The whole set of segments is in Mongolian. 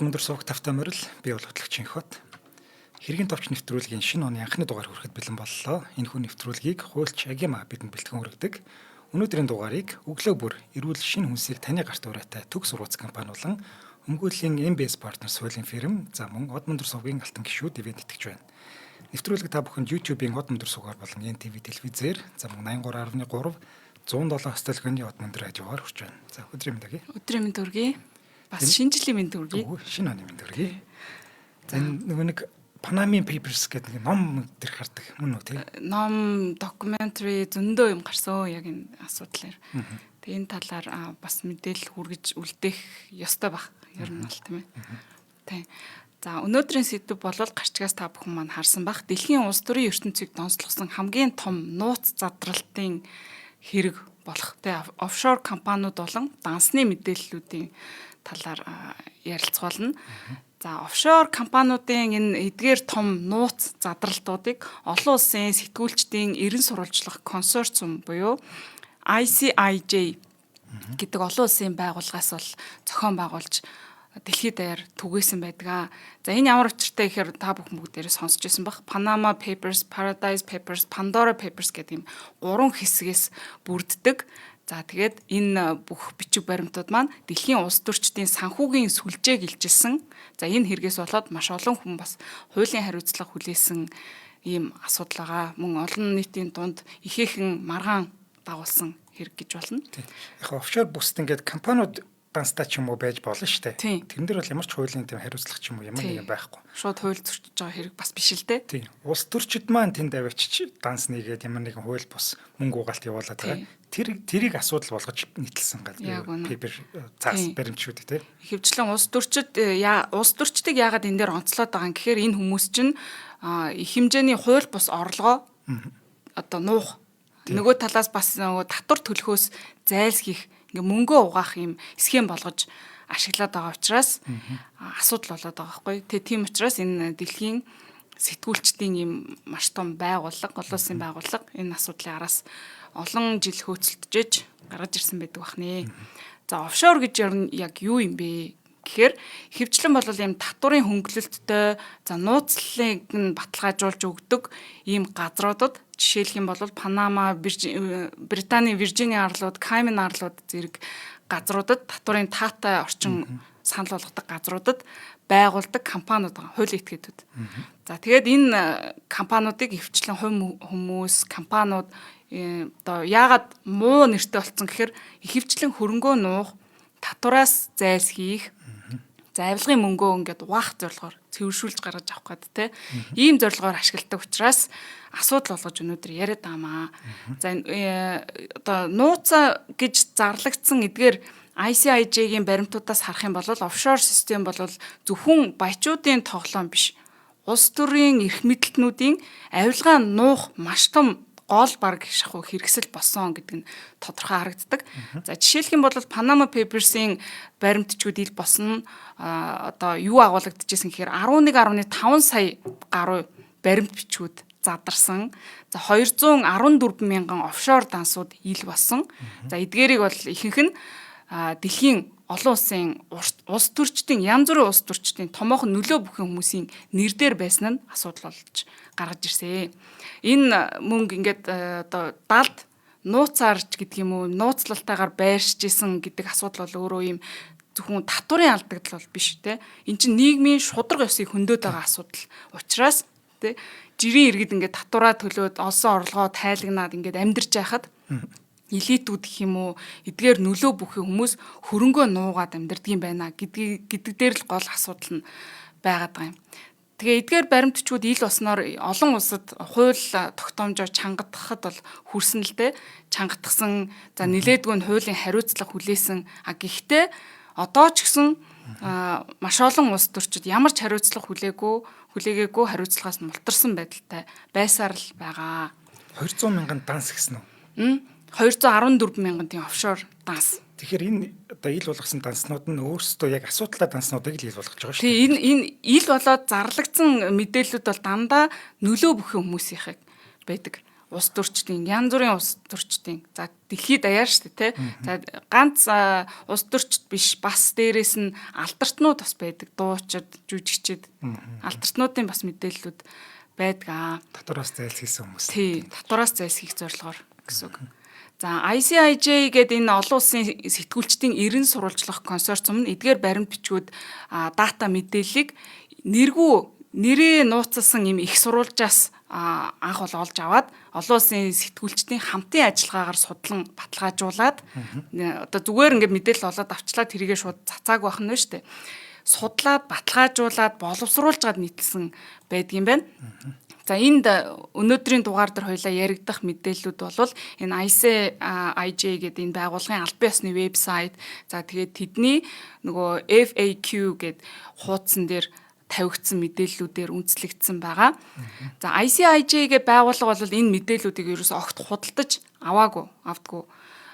Од мөндөр суваг тавтай морил, би бол хөтлөгч Инхот. Хэргийн товч нэвтрүүлгийн шинэ оны анхны дугаар хүрэхэд бэлэн боллоо. Энэхүү нэвтрүүлгийг хуульч Агима бидэнд бэлтгэн хүргэдэг. Өнөөдрийн дугаарыг өглөө бүр эрүүл шинэ хүнсийг таны гарт ураатай төгс урууц компани болон өмгөөллийн MBS Partners хуулийн фирм за мөн Од мөндөр сувгийн алтан гишүүд ивээн тэтгэж байна. Нэвтрүүлэг та бүхэнд YouTube-ийн Од мөндөр сувгаар болон NTV телевизээр за мөн 83.3 107 хостелгоны Од мөндөр радиогоор хүрч байна. За, өдрийн мэнд өгье. Өдрийн мэнд хүргэе. Бас шинэ жилийн мэнд хүргэе. Шинэ оны мэнд хүргэе. За, энэ нөгөө нэг Panama Papers гэдэг нэг ном дээр гардаг мөн үү, тий? Ном, documentary зөндөө юм гарсан яг энэ асуудлаар. Тэгээ энэ талаар бас мэдээлэл хүргэж үлдээх ёстой байх. Ер нь бол, тийм ээ. Тий. За, өнөөдрийн сэдэв бол гарчгаас та бүхэн маань харсан бах. Дэлхийн улс төрийн ертөнцийг донцлогсон хамгийн том нууц задралтын хэрэг болох тий офшор компаниуд болон дансны мэдээллүүдийн талаар ярилцах болно. За, офшор компаниудын энэ эдгээр том нууц задралтуудыг олон улсын сэтгүүлчдийн эрен сурвалжлах консорциум буюу ICIJ гэдэг олон улсын байгууллагаас бол зохион байгуулж дэлхийд даяар түгээсэн байдаг. За, энэ ямар учиртай гэхээр та бүхэн бүгдээрээ сонсч ирсэн бах. Panama Papers, Paradise Papers, Pandora Papers гэдэг юм гурван хэсгээс бүрддэг. За, тэгээд энэ бүх бичиг баримтууд маань дэлхийн улс төрчдийн санхүүгийн сүлжээг илчилсэн. За, энэ хэрэгээс болоод маш олон хүн бас хуулийн хариуцлага хүлээсэн ийм асуудал байгаа. Мөн олон нийтийн дунд ихээхэн маргаан дагуулсан хэрэг гэж болно. Яг офшор бусд ингээд компаниуд данстай ч юм уу байж болно шүү дээ. Тэрэн дээр бол ямар ч хуулийн тийм хариуцлага ч юм уу ямар нэгэн байхгүй. Шууд хууль зөрчиж байгаа хэрэг бас биш л дээ. Тийм. Улс төрчид маань тэнд авчиж данс нэгээд ямар нэгэн хууль бус мөнгө угаалт явуулаад байгаа. Тэрийг асуудал болгож нийтэлсэн paper цаас баримтчүүд, тий. Ихэвчлэн улс төрчид улс төрчдийг яагаад энэ дээр онцлоод байгаа юм гэхээр энэ хүмүүс чинь их хэмжээний хууль бус орлогоо одоо нуух, нөгөө талаас бас нөгөө татвар төлөхөөс зайлсхийх, ингээ мөнгөө угаах юм схем болгож ашиглаад байгаа учраас асуудал болоод байгаа байхгүй. Тэгээ тийм учраас энэ дэлхийн сэтгүүлчдийн ийм маш том байгууллага, олон улсын байгууллага энэ асуудлын араас олон жил хөөцөлдөж гаргаж ирсэн байдаг бахнэ. За, офшор гэж яг юу юм бэ гэхээр ихэвчлэн бол ийм татварын хөнгөлөлттэй, за, нууцлалыг нь баталгаажуулж өгдөг ийм газруудад, жишээлх юм бол Панама, Британий Виржиния арлууд, Каймен арлууд зэрэг газруудад татварын таатай орчин санал болгодог газруудад байгуулдаг компаниуд байгаа, хуулийн этгээдүүд. За, тэгээд энэ компаниудыг ихэвчлэн хувь хүмүүс, компаниуд одоо яагаад муу нэртэй болцсон гэхээр ихэвчлэн хөрөнгөө нуух, татвараас зайлсхийх, за, авилгын мөнгөө ингээд угаах зорилгоор цэвэршүүлж гаргаж авах гээд те ийм зорилгоор ашигладаг учраас асуудал болгож өнөөдөр яриад байгаамаа. За, одоо нууцаа гэж зарлагдсан эдгээр ICIJ-гийн баримтуудаас харах юм бол офшор систем бол зөвхөн баячуудын тоглоом биш. Улс төрийн эрх мэдэлтнүүдийн авилгаа нуух маш том гол баг шахуу хэрэгсэл болсон гэдэг нь тодорхой харагддаг. За, жишээлх юм бол Panama Papers-ийн баримтчгууд ил болсон одоо юу агуулгадчихсэн гэхээр 11.5 сая гаруй баримт бичгүүд задарсан. За, 214 мянган офшор дансууд ил болсон. За, эдгээрийг бол ихэнх нь дэлхийн олон улсын улс төрчдийн, янз бүрийн улс төрчдийн томоохон нөлөө бүхэн хүмүүсийн нэр дээр байсан нь асуудал болж гаргаж ирсэн. Энэ мөнгө ингээд одоо далд нууцаарч гэдэг юм уу, нууцлалтайгаар байршиж исэн гэдэг асуудал бол өөрөө ийм зөвхөн татварын алдагдал бол биш, те. Эн чинь нийгмийн шударга ёсыг хөндөд байгаа асуудал учраас, те, жирийн иргэд ингээд татвараа төлөөд олсон орлогоо тайлагнаад ингээд амьдарч байхад элитүүд гэх юм уу, эдгээр нөлөө бүхий хүмүүс хөрөнгөө нуугаад амьдардаг юм байна гэдэг дээр л гол асуудал нь байгаад байгаа юм. Тэгээ эдгээр баримтчгууд ил болсноор олон улсад хууль тогтоомжоо чангатгахад бол хүрсэн л дээ. Чангатгсан, за, нилээдгүй нь хуулийн хариуцлага хүлээсэн. А гэхдээ одоо ч гэсэн маш олон улс төрчид ямар ч хариуцлага хүлээгээгүй, хариуцлагаас нь мултарсан байдалтай байсаар л байгаа. 200 мянган данс гэсэн үү? 214 мянган тийм офшор данс. Тэгэхээр энэ одоо ил болгосон данснууд нь өөрсдөө яг асуудалтай данснуудыг л ил болгож байгаа шүү дээ. Тийм, энэ ил болоод зарлагдсан мэдээллүүд бол дандаа нөлөө бүхэн хүмүүсийнхээ байдаг. Улс төрчдийн, янз бүрийн улс төрчдийн, за дэлхийд даяар шүү дээ, тэ. За ганц улс төрчд биш, бас дээрээс нь алдартнууд бас байдаг. Дуучид, жүжигчид, алдартнуудын бас мэдээллүүд байдаг аа. Татвараас зайлсхийсэн хүмүүс. Тий, татвараас зайлсхийх зорилгоор гэсэн үг. За ICIJ гэдэг энэ олон улсын сэтгүүлчдийн эрен сурвалжлах консорциум нь эдгээр баримт бичгүүд, дата мэдээллийг нэргүй нэрээ нууцласан юм их сурвалжаас анх бол олж аваад олон улсын сэтгүүлчдийн хамтын ажиллагаагаар судлан баталгаажуулаад, одоо зүгээр ингээд мэдээлэл олоод авчлаа, тэрийгээ шууд цацаагүй байх нь шүү дээ. Судлаад, баталгаажуулаад, боловсруулж гад нийтлсэн байдгийн байна. За энд өнөөдрийн дугаар дээр хоёлаа яригдах мэдээллүүд бол энэ ICIJ гэдэг энэ байгууллагын албан ёсны вебсайт, за тэгээд тэдний нөгөө FAQ гэдэг хуудсан дээр тавигдсан мэдээллүүдээр үндэслэгдсэн байгаа. За ICIJ гэдэг байгууллага бол энэ мэдээллүүдийг ерөөсөө огт худалдаж аваагүй, авдаггүй,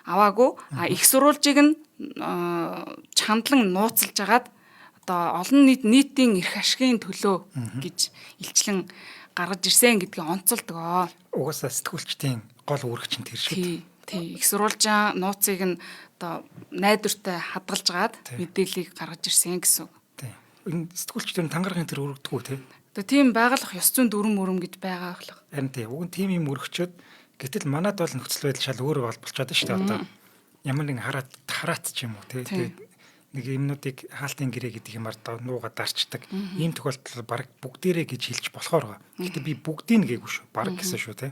аваагүй. А их сурвалжийг нь чандлан нууцлж агаад одоо олон нийт нийтийн эрх ашигын төлөө гэж илчлэн гаргаж ирсэн гэдгийг онцолдог. Угаасаа сэтгүүлчдийн гол үүрэг чинь тэр шиг. Тий. Тий. Их сурвалжаа нууцыг нь одоо найдвартай хадгалж гаад мэдээллийг гаргаж ирсэн гэсэн үг. Тий. Энэ сэтгүүлчдийн тангаргийн тэр өргөдгүү тий. Одоо тийм байгалах ёс зүйн дүрм мөрөм гэж байгаа болох. Харин тий. Уг нь тийм юм өргөчөөд, гэтэл манад бол нөхцөл байдал шал өөр болчиход шүү дээ. Одоо ямар нэгэн хараат хараат ч юм уу тий. Тэгээд нэг юмнуудыг хаалтын гэрээ гэдэг юмар нуугаад дарчдаг. Ийм тохиолдолд баг бүгдээрээ гэж хэлж болохоор байгаа. Гэхдээ би бүгдийг гээгүй шүү. Баг гэсэн шүү тий.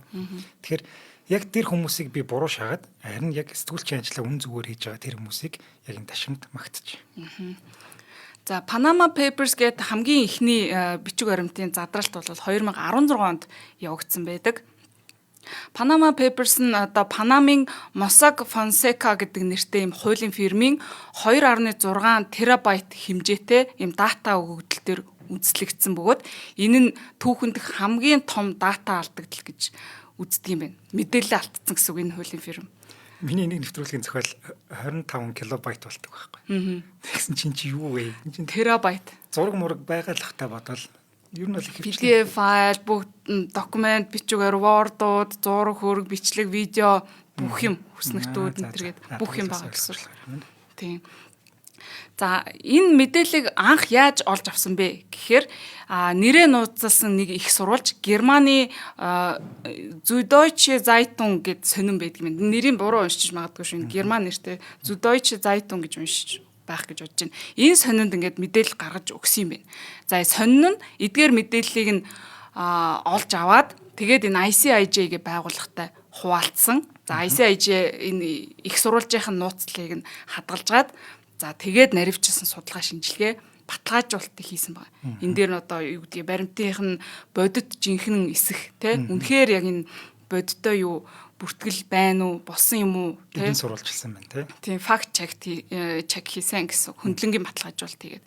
Тэгэхээр яг тэр хүмүүсийг би буруу шагаад, харин яг сэтгүүлчийн ажлаа үн зүгээр хийж байгаа тэр хүмүүсийг яг энэ ташамд магтаж. За Panama Papers гэдэг хамгийн эхний бичиг баримтын задралт бол 2016 онд явагдсан байдаг. Panama Papers нь одоо Панамын Mossack Fonseca гэдэг нэртэй юм хуулийн фирмийн 2.6 терабайт хэмжээтэй юм дата өгөгдөл дээр үндэслэгдсэн бөгөөд энэ нь түүхэнд хамгийн том дата алдагдал гэж үздэг юм байна. Мэдээлэл алдсан гэсэн үг энэ хуулийн фирм. Миний нэг нэвтрүүлгийн зохиол 25 килобайт болдог байхгүй. Тэгсэн чинь чи юу вэ? Энэ чинь терабайт. Зураг мураг байгаа л хта бодвол ер нь бол их PDF файл, бүгд документ, бичвэр, Word-ууд, зураг, хөрөг, бичлэг, видео, бүх юм, хүснэгтүүд энэ төргээд бүх юм байгаа гэсэн үг. Тийм. За энэ мэдээллийг анх яаж олж авсан бэ гэхээр нэрээ нууцласан нэг их сурвалж Германы Süddeutsche Zeitung гэд сонин байдаг юм. Нэрийг буруу уншиж магадгүй шүү. Герман нэртэй Süddeutsche Zeitung гэж уншиж байх гэж бодож байна. Энэ сонинд ингээд мэдээлэл гаргаж өгсөн юм байна. За сонин нь эдгээр мэдээллийг нь олж аваад тэгээд энэ ICIJ гэ байгууллагатай хуваалцсан. За ICIJ энэ их сурвалжийн нууцлалыг нь хадгалжгаад, за тэгээд наривчилсан судалгаа шинжилгээ, баталгаажуулалтыг хийсэн байна. Энэ дээр нь одоо юу гэдгийг баримтынх нь бодит жинхэнэ эсэх те, үнэхээр яг энэ бодиттой юу бүртгэл байна уу, болсон юм уу те сурвалжилсан байна те. Тийм, fact check хийсэн гэсэн, хөндлөнгийн баталгаажуулалт хийгээд.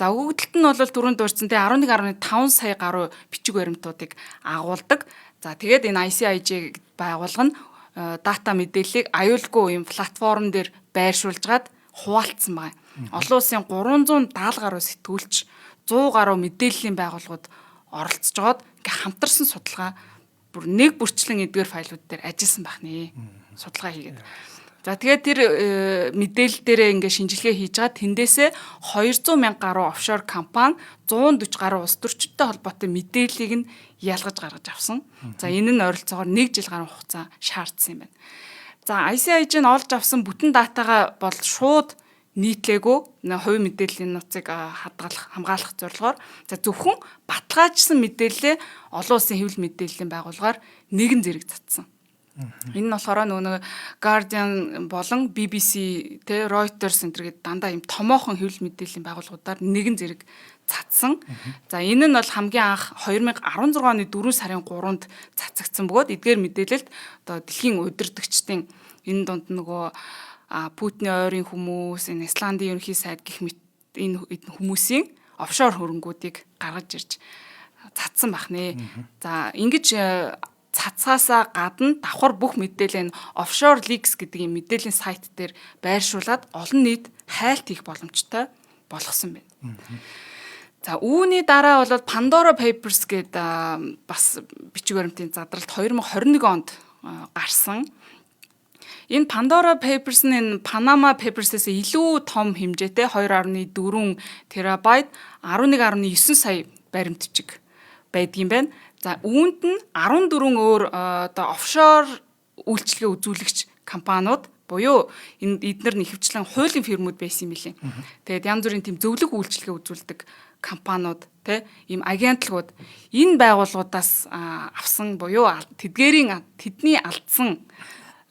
За өгөгдөлт нь бол түрүүнд дурдсан те 11.5 сая гаруй бичиг баримтуудыг агуулдаг. За тэгээд энэ ICIJ байгууллага нь дата мэдээллийг аюулгүй юм платформ дээр байршуулжгаад хуваалцсан байна. Олон улсын 370 гаруй сэтгүүлч, 100 гаруй мэдээллийн байгууллагууд оролцож байгаад ингээ хамтарсан судалгаа, бүр нэг бүрчлэн эдгээр файлууд дээр ажилласан байх нэ. Судалгаа хийгээд. За тэгээд тэр мэдээлэл дээрээ ингээ шинжилгээ хийж байгаа, тэндээсээ 200 мянга гаруй офшор компани, 140 гаруй улс төрчидтэй холбоотой мэдээллийг нь ялгаж гаргаж авсан. За энэ нь ойролцоогоор 1 жил гаруй хугацаа шаардсан юм байна. За ICIJ нь олж авсан бүтэн датагаа бол шууд нийтлээгүй, хувийн мэдээллийн нууцыг хадгалах, хамгаалах зорилгоор, за зөвхөн баталгаажсан мэдээллээ олон улсын хэвлэл мэдээллийн байгууллагаар нэгэн зэрэг цацсан. Энэ нь болохоор нөгөө нэг Guardian болон BBC те, Reuters энэ төргээд дандаа юм томоохон хэвлэл мэдээллийн байгууллагуудаар нэгэн зэрэг цацсан. За энэ нь бол хамгийн анх 2016 оны 4 сарын 3-нд цацагдсан бөгөөд эдгээр мэдээлэлд одоо дэлхийн удирдагчдын энэ дунд нөгөө Путиний ойрын хүмүүс, энэ Исландын ерөнхий сайд гэх мэт энэ хүмүүсийн офшор хөрөнгүүдийг гаргаж ирж цацсан байх нэ. За ингэж цацгаасаа гадна давхар бүх мэдээлэл нь Offshore Leaks гэдэг юм мэдээллийн сайт дээр байршуулад олон нийт хайлт хийх боломжтой болгосон байна. За үүний дараа бол Pandora Papers гэдэг бас бичиг баримтын задралт 2021 онд гарсан. Энэ Pandora Papers нь энэ Panama Papers-ээс илүү том хэмжээтэй 2.4 терабайт 11.9 сая баримт бичиг байдгийн байна. За үүнд нь 14 өөр одоо офшор үйлчилгээ үзүүлэгч компаниуд буюу энэ эднэр нь ихэвчлэн хуулийн фирмүүд байсан юм билээ. Тэгээд янз бүрийн тийм зөвлөх үйлчилгээ үзүүлдэг компаниуд тий ийм агентлагууд энэ байгууллагуудаас авсан буюу тэдгээрийн тэдний алдсан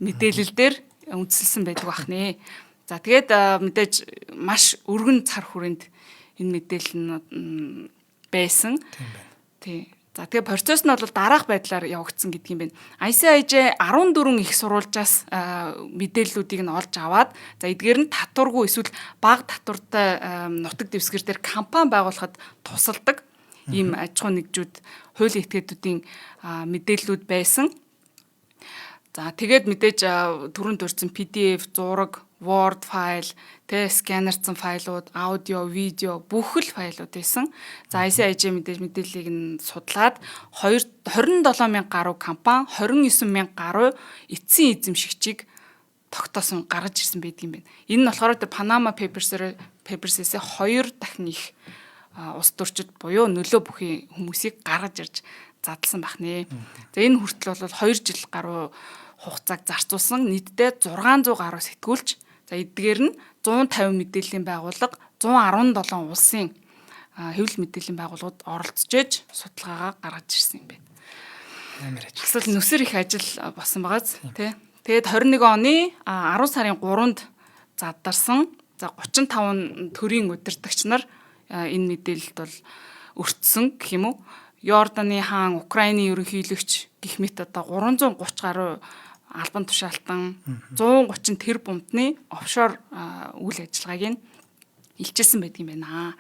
мэдээлэл дээр үндэслэсэн байдаг байх нэ. За тэгээд мэдээж маш өргөн цар хүрээнд энэ мэдээлэл нь байсан. Тийм байна. Тий. За тэгээ процесс нь бол дараах байдлаар явагдсан гэдэг юм байна. ICIJ 14 их сурвалжаас мэдээллүүдийг нь олж аваад за эдгээр нь татваргүй эсвэл бага татвартай нутаг дэвсгэр дээр компани байгуулахад тусалдаг ийм аж ахуй нэгжүүд хуулийн этгээдүүдийн мэдээллүүд байсан. За тэгээд мэдээж түрүүнд дурдсан PDF, зураг, Word файл, тэ сканерцсан файлууд, аудио, видео бүх л файлууд байсан. За ICIJ мэдээж мэдээллийг нь судлаад 27 мянга гаруй компани, 29 мянга гаруй эцсийн эзэмшигчийг тогтоосон гаргаж ирсэн байдаг юм байна. Энэ нь болохоор тэр Panama Papers-ээс 2 дахин их улс төрчид буюу нөлөө бүхий хүмүүсийг гаргаж ирж задлсан байх нэ. За энэ хүртэл бол 2 жил гаруй хугацааг зарцуулсан нийтдээ 600 гаруй сэтгүүлч за эдгээр нь 150 мэдээллийн байгууллага 117 улсын хэвлэл мэдээллийн байгууллагууд оролцож ээж судалгаагаа гаргаж ирсэн юм байна. Амар ажил. Бас л нүсэр их ажил болсон байгааз тий. Тэгээд 21 оны 10 сарын 3-нд задарсан. За 35 төрийн удирдагч нар энэ мэдээлэлд бол өртсөн гэх юм уу. Йорданы хаан, Украины ерөнхийлөгч гэх мэт одоо 330 гаруй албан тушаалтан 130 тэрбумтны офшор үйл ажиллагааг нь илчилсэн байдаг юм байна.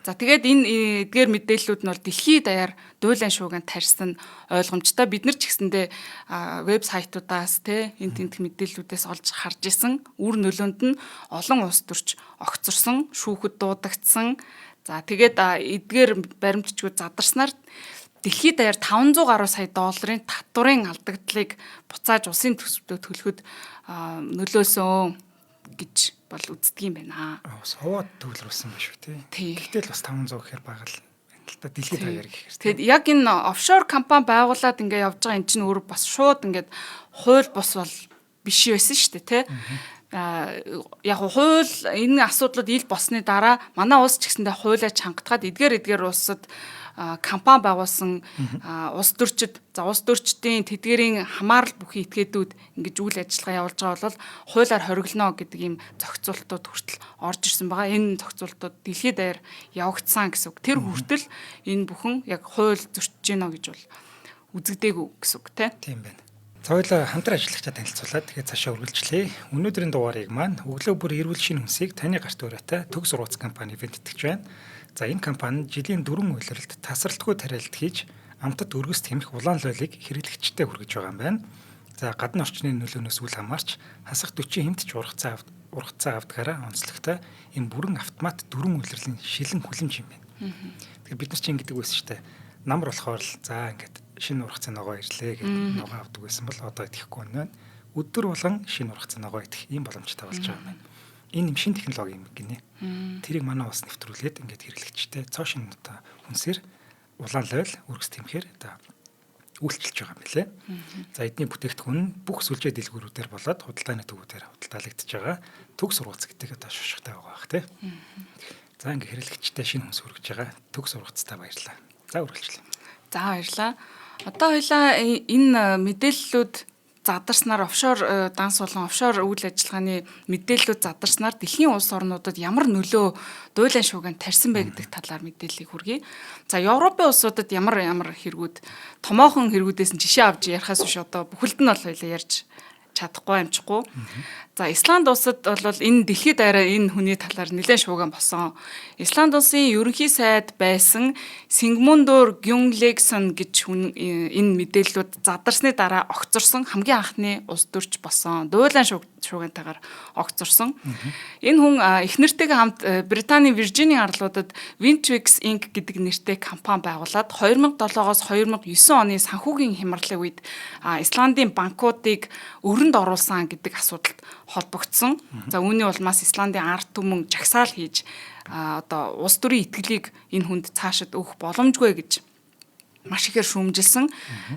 За тэгээд энэ эдгээр мэдээллүүд нь бол дэлхийд даяар дуулан шууган тарьсан ойлгомжтой. Бид нар ч гэсэндээ вебсайтуудаас те энэ тентх мэдээллүүдээс олж харж исэн. Үр нөлөөнд нь олон улс төрч огцорсон, шүүхэд дуудагдсан. За тэгээд эдгээр баримт бичгүүд задарснаар дэлхийд даяар 500 гаруй сая долларын татварын алдагдлыг буцааж улсын төсөвтөө төлөхөд нөлөөлсөн гэж бол үздэг юм байна. Суваад төвлөрүүлсэн байх шүү тий. Гэхдээ л бас 500 гэхээр бага л байна л да дэлхийд даяар гэхээр. Тэгэд яг энэ офшор компани байгуулад ингээ явж байгаа эн чинь өөр бас шууд ингээд хууль бус бол биш байсан шүү дээ тий. Яг хууль энэ асуудлууд ил болсны дараа манай улс ч гэсэндээ хуулиа чангатгаад эдгээр улсад компани байгуулсан улс төрчид за улс төрчдийн тэдгэрийн хамаарал бүхий этгээдүүд ингэж үйл ажиллагаа явуулж байгаа бол хуулиар хориглоно гэдэг ийм зохицуултууд хүртэл орж ирсэн байгаа. Энэ зохицуултууд дэлхийд даяар явагдсан гэсэн үг. Тэр хүртэл энэ бүхэн яг хууль зөрчиж гинэ гэж бол үзэгдээгүй гэсэн үг тий. Тийм байна. За хоёлаа хамтран ажиллагчаа танилцуулаад тэгээд цаашаа үргэлжлэе. Өнөөдрийн дугаарыг маань өглөө бүр эрүүл шинэ хүнсийг таны гарт уриатай Төгс ургац компани ивэнтгэж байна. За энэ компани жилийн 4 улиралд тасралтгүй тариалт хийж амтад өргөс тэмэх улаан лойлыг хэрэглэгчдэд хүргэж байгаа юм байна. За гадны орчны нөлөөнөөс үл хамаарч хасах 40 хэмтч ургацаа авдгаараа онцлогтой энэ бүрэн автомат 4 улирлын шилэн хүлэмж юм байна. Тэгэхээр бид нар чинь ингэдэг байсан шүү дээ. Намар болохоор л за ингээд шинэ ургацын ногоо ирлээ гэдэг ногоо авдаг байсан бол одоо идэхгүй байна. Өдөр болгон шинэ ургацын ногоо идэх ийм боломжтой болж байгаа юм байна. Энэ юм шинэ технологи юм гинэ. Тэрийг манай улс нэвтрүүлээд ингээд хэрэглэгчтэй цоо шинэ одоо хүнсээр улаан лойл өргөс тэмхээр одоо үйлчилж байгаа юм билээ. За эдний бүтээгдэхүүн нь бүх сүлжээ дэлгүүрүүдээр болоод худалдааны төвүүдээр худалдаалагдж байгаа Төгс ургац гэдэг одоо шошготой байгаа бах тий. За ингээд хэрэглэгчтэй шинэ хүнс хүргэж байгаа Төгс ургацтай баярлалаа. За үргэлжлэе. За баярлалаа. Одоо хоёлаа энэ мэдээллүүд задарснаар офшор данс болон офшор үйл ажиллагааны мэдээллүүд задарснаар дэлхийн улс орнуудад ямар нөлөө дуулан шуугиан тарьсан бэ гэдэг талаар мэдээллийг хүргэе. За Европын улсуудад ямар ямар хэрэгүүд томоохон хэрэгүүдээс нь жишээ авч ярихаас биш одоо бүхэлд нь бол хоёлаа ярьж чадахгүй амжихгүй. За Исланд улсад бол энэ дэлхийд даяараа энэ хүний талаар нэлээд шуугиан болсон. Исланд улсын ерөнхий сайд байсан Сингмундур Гюнглегсон гэж хүн энэ мэдээллүүд задарсны дараа огцорсон хамгийн анхны улс төрч болсон. Дуулан шуугиантайгаар огцорсон. Энэ хүн эхнэртэйгээ хамт Британийн Виржиний арлуудад Wintrix Inc гэдэг нэртэй компани байгуулад 2007-оос 2009 оны санхүүгийн хямралын үед Исландын банкуудыг өрөнд оруулсан гэдэг асуудалд холбогдсон. За үүний улмаас Исландын ард түмэн жагсаал хийж одоо улс төрийн итгэлийг энэ хүнд цаашид өгөх боломжгүй гэж маш ихээр шүүмжилсэн.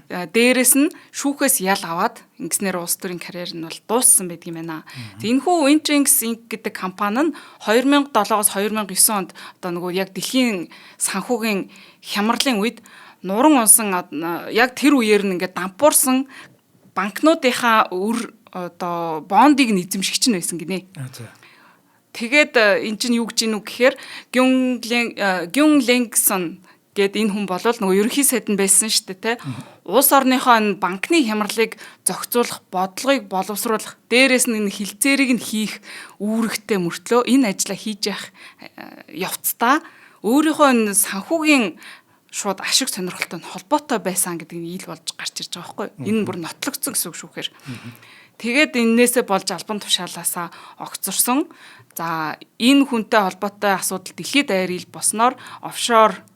Дээрээс нь шүүхээс ял аваад ингэснээр улс төрийн карьер нь бол дууссан байдаг юм байна. Энэхүү Wintrings Inc гэдэг компани нь 2007-оос 2009 онд одоо нөгөө яг дэлхийн санхүүгийн хямралын үед нуран унсан яг тэр үеэр нь ингээд дампуурсан банкнуудынхаа өр одоо бондыг нь эзэмшигч нь байсан гинэ. Тэгээд эн чинь юу гэж ийн үү гэхээр Гюн Ленгсон гээд энэ хүн болол нөгөө ерөнхий сайд нь байсан шүү дээ, тэ. Улс орныхоо энэ банкны хямралыг зохицуулах, бодлогыг боловсруулах, дээрээс нь энэ хилцээрийг нь хийх үүрэгтэй мөртлөө энэ ажлаа хийж явах явцдаа өөрийнхөө энэ санхүүгийн шууд ашиг сонирхолтой нь холбоотой байсан гэдэг нь ил болж гарч ирж байгаа байхгүй. Энэ нь бүр нотлогдсон гэсэн үг шүүхээр. Тэгээд эннээсээ болж албан тушаалаасаа огцорсон. За энэ хүнтэй холбоотой асуудал дэлхийд даяар ил босноор офшор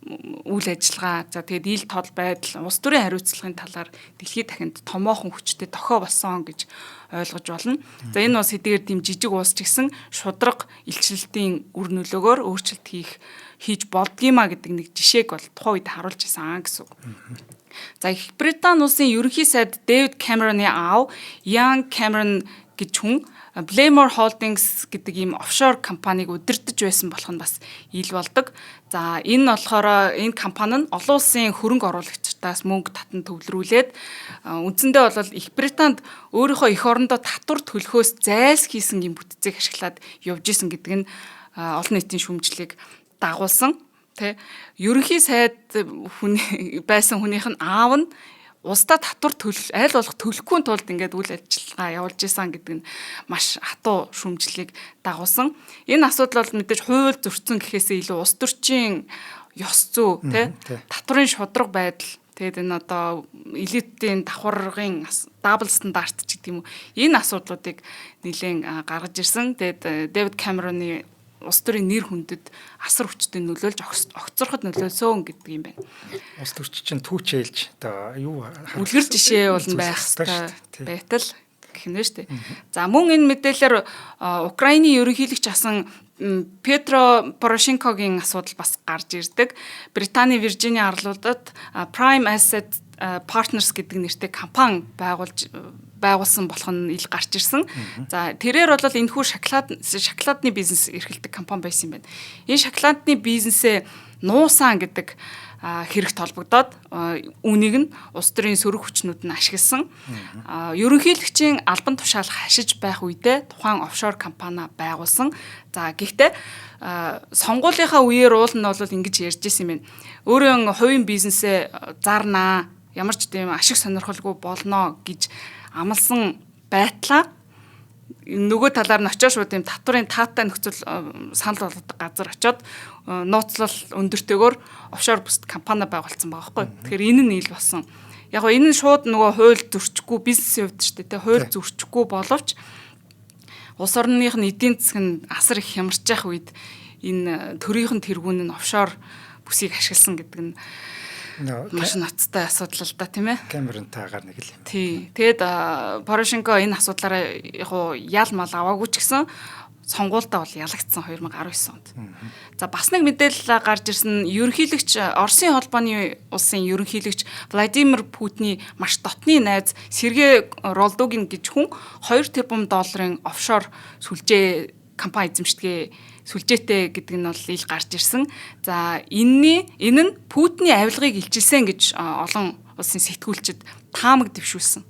үйл ажиллагаа, за тэгээд ил тол байдал, улс төрийн хариуцлагын талаар дэлхийд дахинд томоохон хүчтэй дохио болсон гэж ойлгож болно. За энэ улс хэдийгээр тийм жижиг улс ч гэсэн шудраг илчлэлтийн үр нөлөөгөөр өөрчлөлт хийж болдгиймаа гэдэг нэг жишээг бол тухайн үед харуулж ирсэн гэсэн үг. За Их Британи улсын ерөнхий сайд Дэвид Кэмероны аав Ян Кэмерон гэж хүн Blaymore Holdings гэдэг ийм офшор компанийг удирдах байсан болох нь бас ил болдог. За энэ нь болохоор энэ компани нь олон улсын хөрөнгө оруулагчдаас мөнгө татан төвлөрүүлээд үндсэндээ бол Их Британд өөрийнхөө эх орондоо татвар төлөхөөс зайлсхийсэн юм бүтцийг ашиглаад явж исэн гэдэг нь олон нийтийн шүүмжлэлийг дагуулсан. Тэ ерөнхий сайд хүний байсан хүнийх нь аав нь улсдаа татвар төлөх аль болох төлөхгүй тулд ингээд үйл ажиллагаа явуулж исэн гэдэг нь маш хатуу шүүмжлэлийг дагуулсан. Энэ асуудал бол мэдээж хууль зөрчсөн гэхээсээ илүү улс төрчийн ёс зүй тий татварын шударга байдал, тэгээд энэ одоо элитийн давхаргын double стандарт ч гэдэг юм уу, энэ асуудлуудыг нэлээд гаргаж ирсэн. Тэгээд Дэвид Кэмероны улс төрийн нэр хүндэд асар хүчтэй нөлөөлж огцорход нөлөөлсөн гэдэг юм байна. Улс төрч чинь түүчээлж одоо юу үлгэр жишээ бол байх хэрэгтэй байтал гэх нь шүү дээ. За мөн энэ мэдээлэлээр Украины ерөнхийлөгч асан Петро Порошенкогийн асуудал бас гарч ирдэг. Британий Виржиния арлуудад Prime Asset Partners гэдэг нэртэй компани байгуулсан болох нь ил гарч ирсэн. За тэрээр бол энэхүү шоколадны бизнес эрхэлдэг компани байсан юм байна. Энэ шоколадны бизнесээ нуусан гэдэг хэрэгт холбогдоод үүнийг нь улс төрийн сөрөг хүчнүүд нь ашигласан. Ерөнхийлөгчийн албан тушаал хашиж байх үедээ тухайн офшор компани байгуулсан. За гэхдээ сонгуулийнхаа үеэр уул нь бол ингэж ярьж исэн юм байна. Өөрөө хувийн бизнесээ зарнаа, ямар ч тийм ашиг сонирхолгүй болно гэж амласан байтлаа нөгөө талаар нь очиж шууд юм татварын таатай нөхцөл санал болгодог газар очиод нууцлал өндөртэйгөр офшор бүст компани байгуулсан байгаа байхгүй. Тэгэхээр энэ нь ил болсон. Яг го энэ нь шууд нөгөө хууль зөрчихгүй бизнесийн хувьд шүү дээ, тэ хууль зөрчихгүй боловч улс орных нь эдийн засаг нь асар их хямарч явах үед энэ төрийнх нь тэргүүн нь офшор бүсийг ашигласан гэдэг нь маш ноцтой асуудал л да, тийм ээ. Кэмеронтайгаар нэг л юм. Тий. Тэгээд Порошенко энэ асуудлаараа яг уу ял мал аваагүй ч гэсэн сонгуульдаа бол ялагдсан 2019 онд. За бас нэг мэдээлэл гарч ирсэн нь ерөнхийлөгч Оросын холбооны улсын ерөнхийлөгч Владимир Путиний маш дотны найз Сергей Ролдугин гэж хүн 2 тэрбум долларын офшор сүлжээ компани эзэмшдэг сүлжээтэй гэдэг нь бол ил гарч ирсэн. За энэний энэ нь Путиний авилгыг илчилсэн гэж олон улсын сэтгүүлчид таамаг дэвшүүлсэн.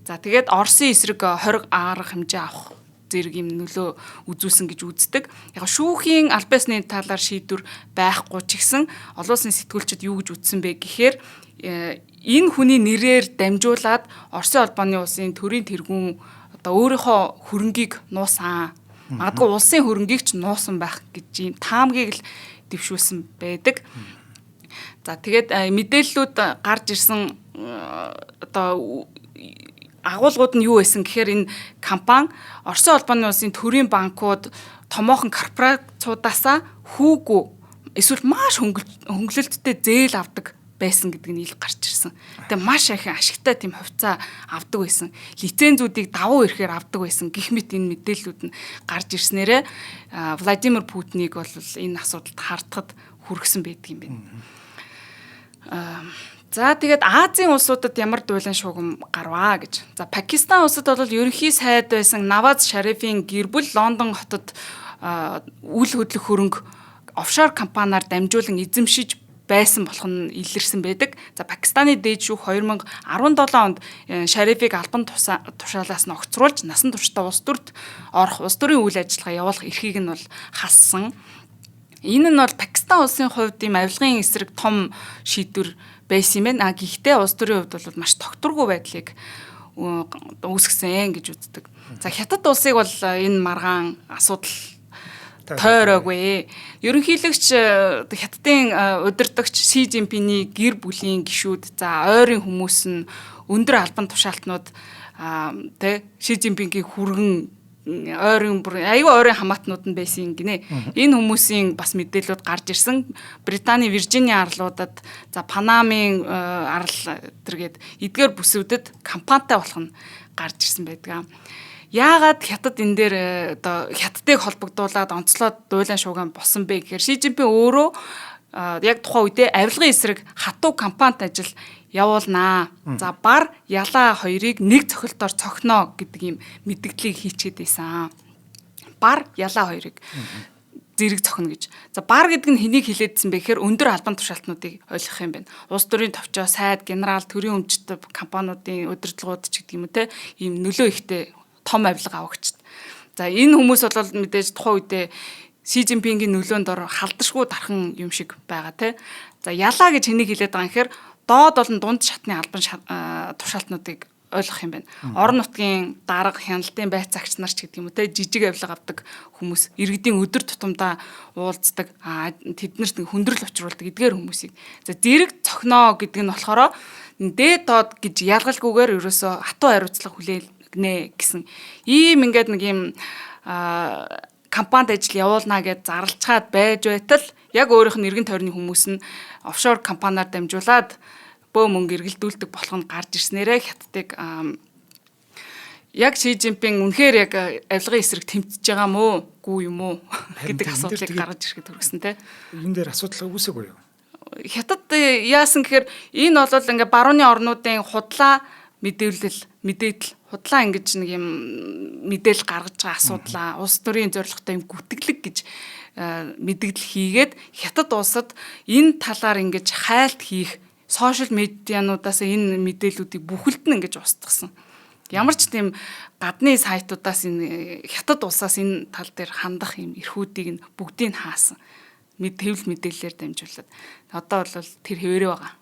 За тэгээд Оросын эсрэг хориг арга хэмжээ авах зэрэг юм нөлөө үзүүлсэн гэж үздэг. Яг шүүхийн аль биесны талаар шийдвэр байхгүй ч гэсэн олон улсын сэтгүүлчид юу гэж үзсэн бэ гэхээр энэ хүний нэрээр дамжуулаад Оросын холбооны улсын төрийн тэргүүн одоо өөрийнхөө хөрөнгийг нуусан. Магадгүй улсын хөрөнгийг ч нуусан байх гэж ийм таамгийг л дэвшүүлсэн байдаг. За тэгээд мэдээллүүд гарч ирсэн одоо Агуулгууд нь юу байсан гэхээр энэ компани Оросын холбооны улсын төрийн банкуд томоохон корпорацуудаасаа хүүгүй эсвэл маш хөнгөлөлттэй зээл авдаг байсан гэдэг нь ил гарч ирсэн. Тэгээ маш их ашигтай тийм хувьцаа авдаг байсан. Лицензүүдийг давуу ирэхээр авдаг байсан гэх мэт энэ мэдээллүүд нь гарч ирснээрээ Владимир Путинийг бол энэ асуудалд хардахад хүргэсэн байдаг юм байна. За тэгээд Азийн улсуудад ямар дуулан шугам гарваа гэж. За Пакистан улсад бол ерөнхий сайд байсан Наваз Шарифийн гэр бүл Лондон хотод үл хөдлөх хөрөнгө офшор компаниар дамжуулан эзэмшиж байсан болох нь илэрсэн байдаг. За Пакистаны дээд шүүх 2017 онд Шарифыг албан тушаалаас нь огцруулж насан туршдаа улс төрд орох, улс төрийн үйл ажиллагаа явуулах эрхийг нь бол хассан. Энэ нь бол Пакистан улсын хувьд ийм авилгын эсрэг том шийдвэр байсан юм байна. А гэхдээ улс төрийн хувьд бол маш тогтворгүй байдлыг үүсгэсэн гэж үздэг. За Хятад улсыг бол энэ маргаан асуудал тойроогүй. Ерөнхийлөгч Хятадын удирдагч Си Цзиньпиний гэр бүлийн гишүүд, за ойрын хүмүүс нь өндөр албан тушаалтнууд тэ Си Цзиньпингийн хүргэн ойрын бүр аюу ойрын хамаатнууд нь байсан гинэ. Энэ хүмүүсийн бас мэдээлэлүүд гарч ирсэн. Британий Виржиния арлуудад, за Панамын арал тэргээд эдгээр бүсүүдэд компанитай болох нь гарч ирсэн байдаг. Яагаад Хятад энэ дээр одоо Хятадыг холбогдуулаад онцлоод дуулан шууган болсон бэ гэхээр Ши Цзиньпин өөрөө яг тухайн үедээ авилгын эсрэг хатуу компанит ажил явуулнаа. За бар ялаа хоёрыг нэг цохилтоор цохино гэдэг ийм мэдгдлийг хийчихэд байсан. Бар ялаа хоёрыг зэрэг цохино гэж. За бар гэдэг нь хэнийг хэлээдсэн бэ гэхээр өндөр албан тушаалтнуудыг ойлгох юм байна. Улс төрийн товчоо, сайд, генерал, төрийн өмчт компаниудын удирдлагууд ч гэдэг юм уу те ийм нөлөө ихтэй том авилга авагчд. За энэ хүмүүс бол мэдээж тухайн үедээ Си Цзиньпингийн нөлөөнд ор халдашгүй дархан юм шиг байгаа те. За ялаа гэж хэнийг хэлээд байгаа юм гэхээр доод болон дунд шатны албан тушаалтнуудыг ойлгох юм байна. Орон нутгийн дарга, хяналтын байцаагч нар ч гэдэг юм уу те жижиг авилга авдаг хүмүүс, иргэдийн өдөр тутамдаа уулздаг, тэднэрт хүндрэл учруулдаг эдгээр хүмүүсийг. За зэрэг цохино гэдэг нь болохоор дээд доод гэж ялгалгүйгээр ерөөсөө хатуу хариуцлага хүлээнэ гэсэн ийм ингээд нэг юм компанид ажил явуулнаа гэж зарлцгаад байж байтал яг өөрийнх нь эргэн тойрны хүмүүс нь офшор компаниар дамжуулаад бөө мөнгө эргэлдүүлдэг болох нь гарч ирснээрээ Хятадыг яг Ши Цзиньпин үнэхээр яг авилгын эсрэг тэмцэж байгаа мó гүү юм уу гэдэг асуудлыг гаргаж ирэхэд хүргэсэн те. Энэ дээр асуудал үүсээгүй юу? Хятад яасан гэхээр энэ бол ингээ барууны орнуудын худлаа мэдээлэл худлаа ингэж нэг юм мэдээлэл гаргаж байгаа асуудлаа улс төрийн зорилготой юм гүтгэлэг гэж мэдгдэл хийгээд Хятад улсад энэ талаар ингэж хайлт хийх сошиал медиануудаас энэ мэдээллүүдийг бүхэлд нь ингэж устгасан. Ямар ч тийм гадны сайтуудаас энэ Хятад улсаас энэ тал дээр хандах юм эрхүүдийг нь бүгдийг нь хаасан. Хэвлэл мэдээллээр дамжуулаад. Одоо бол тэр хэвээрээ байгаа.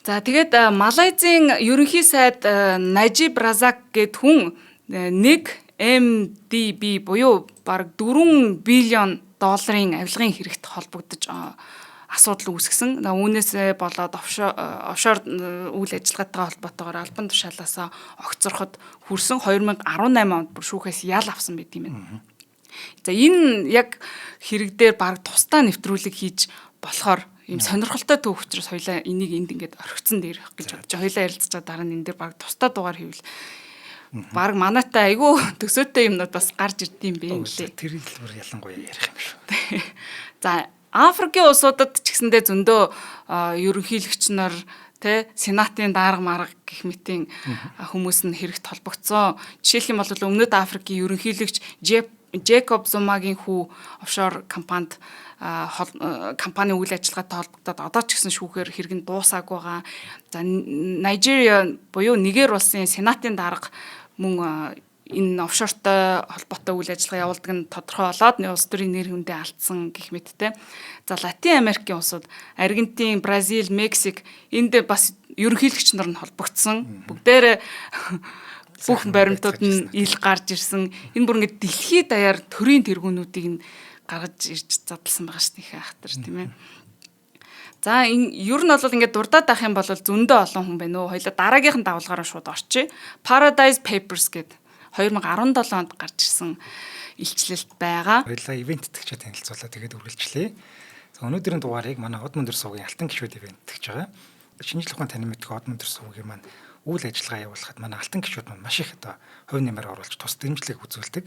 За тэгээд Малайзийн ерөнхий сайд Нажиб Разак гэд хүн 1 MDB буюу бараг 4 биллион долларын авилгын хэрэгт холбогдож асуудал үүсгэсэн. Үүнээсээ болоод офшор үйл ажиллагаатайгаа холбоотойгоор албан тушаалаасаа огцорход хүрсэн 2018 онд бүр шүүхээс ял авсан байт юм байна. За энэ яг хэрэг дээр бараг тусдаа нэвтрүүлэг хийж болохоор ийм сонирхолтой төв учраас хоёлаа энийг энд ингээд орхицсан дээр гэж бодож хоёлаа ярилцж байгаа дараа нь энэ дээр бараг тусдаа дугаар хийвэл бараг манайтай айгүй төсөөтэй юмнууд бас гарч ирд юм бэ нэлээ. Тэр хэлбэр ялангуяа ярих юм шүү. За Африкийн улсуудад ч гэсэндээ зөндөө ерөнхийлөгч нар тэ сенатын дарга марга гэх мэтийн хүмүүс нь хэрэгт холбогдсон. Жишээлх юм бол Өмнөд Африкийн ерөнхийлөгч Джекоб Зумагийн хүү офшор компанид компани үйл ажиллагаатай холбогдоод одоо ч гэсэн шүүхээр хэрэг нь дуусаагүй байгаа. За Нижерия буюу Нигер улсын сенатын дарга мөн энэ офшортой холбоотой үйл ажиллагаа явуулдаг нь тодорхой болоод улс төрийн нэр хүндээ алдсан гэх мэттэй. За Латин Америкийн улсууд Аргентин, Бразил, Мексик энд бас ерөнхийлөгч нар нь холбогдсон. Бүгдээрээ бүх баримтууд нь ил гарч ирсэн. Энэ бүр ингээд дэлхийд даяар төрийн тэргүүнүүдийг нь гаргаж ирж задлсан байгаа шүү дээ ахтар тийм ээ. За ер нь бол ингээд дурдаад байх юм бол зөндөө олон хүн байна өө. Хоёлаа дараагийнхан давлгаараа шууд орчие. Paradise Papers гэдэг 2017 онд гарч ирсэн илчлэлт байгаа. Хоёлаа ивээн тэтгэгчээ танилцуулаа, тэгээд үргэлжлэе. За, өнөөдрийн дугаарыг манай Од мөндөр сувгийн алтан гишүүд ивээн тэтгэж байгаа. Шинжлэх ухаан танин мэдэх Од мөндөр сувгийн маань үйл ажиллагаа явуулахад манай алтан гишүүд маань маш их одоо хувь нэмэр оруулж тус дэмжлэг үзүүлдэг.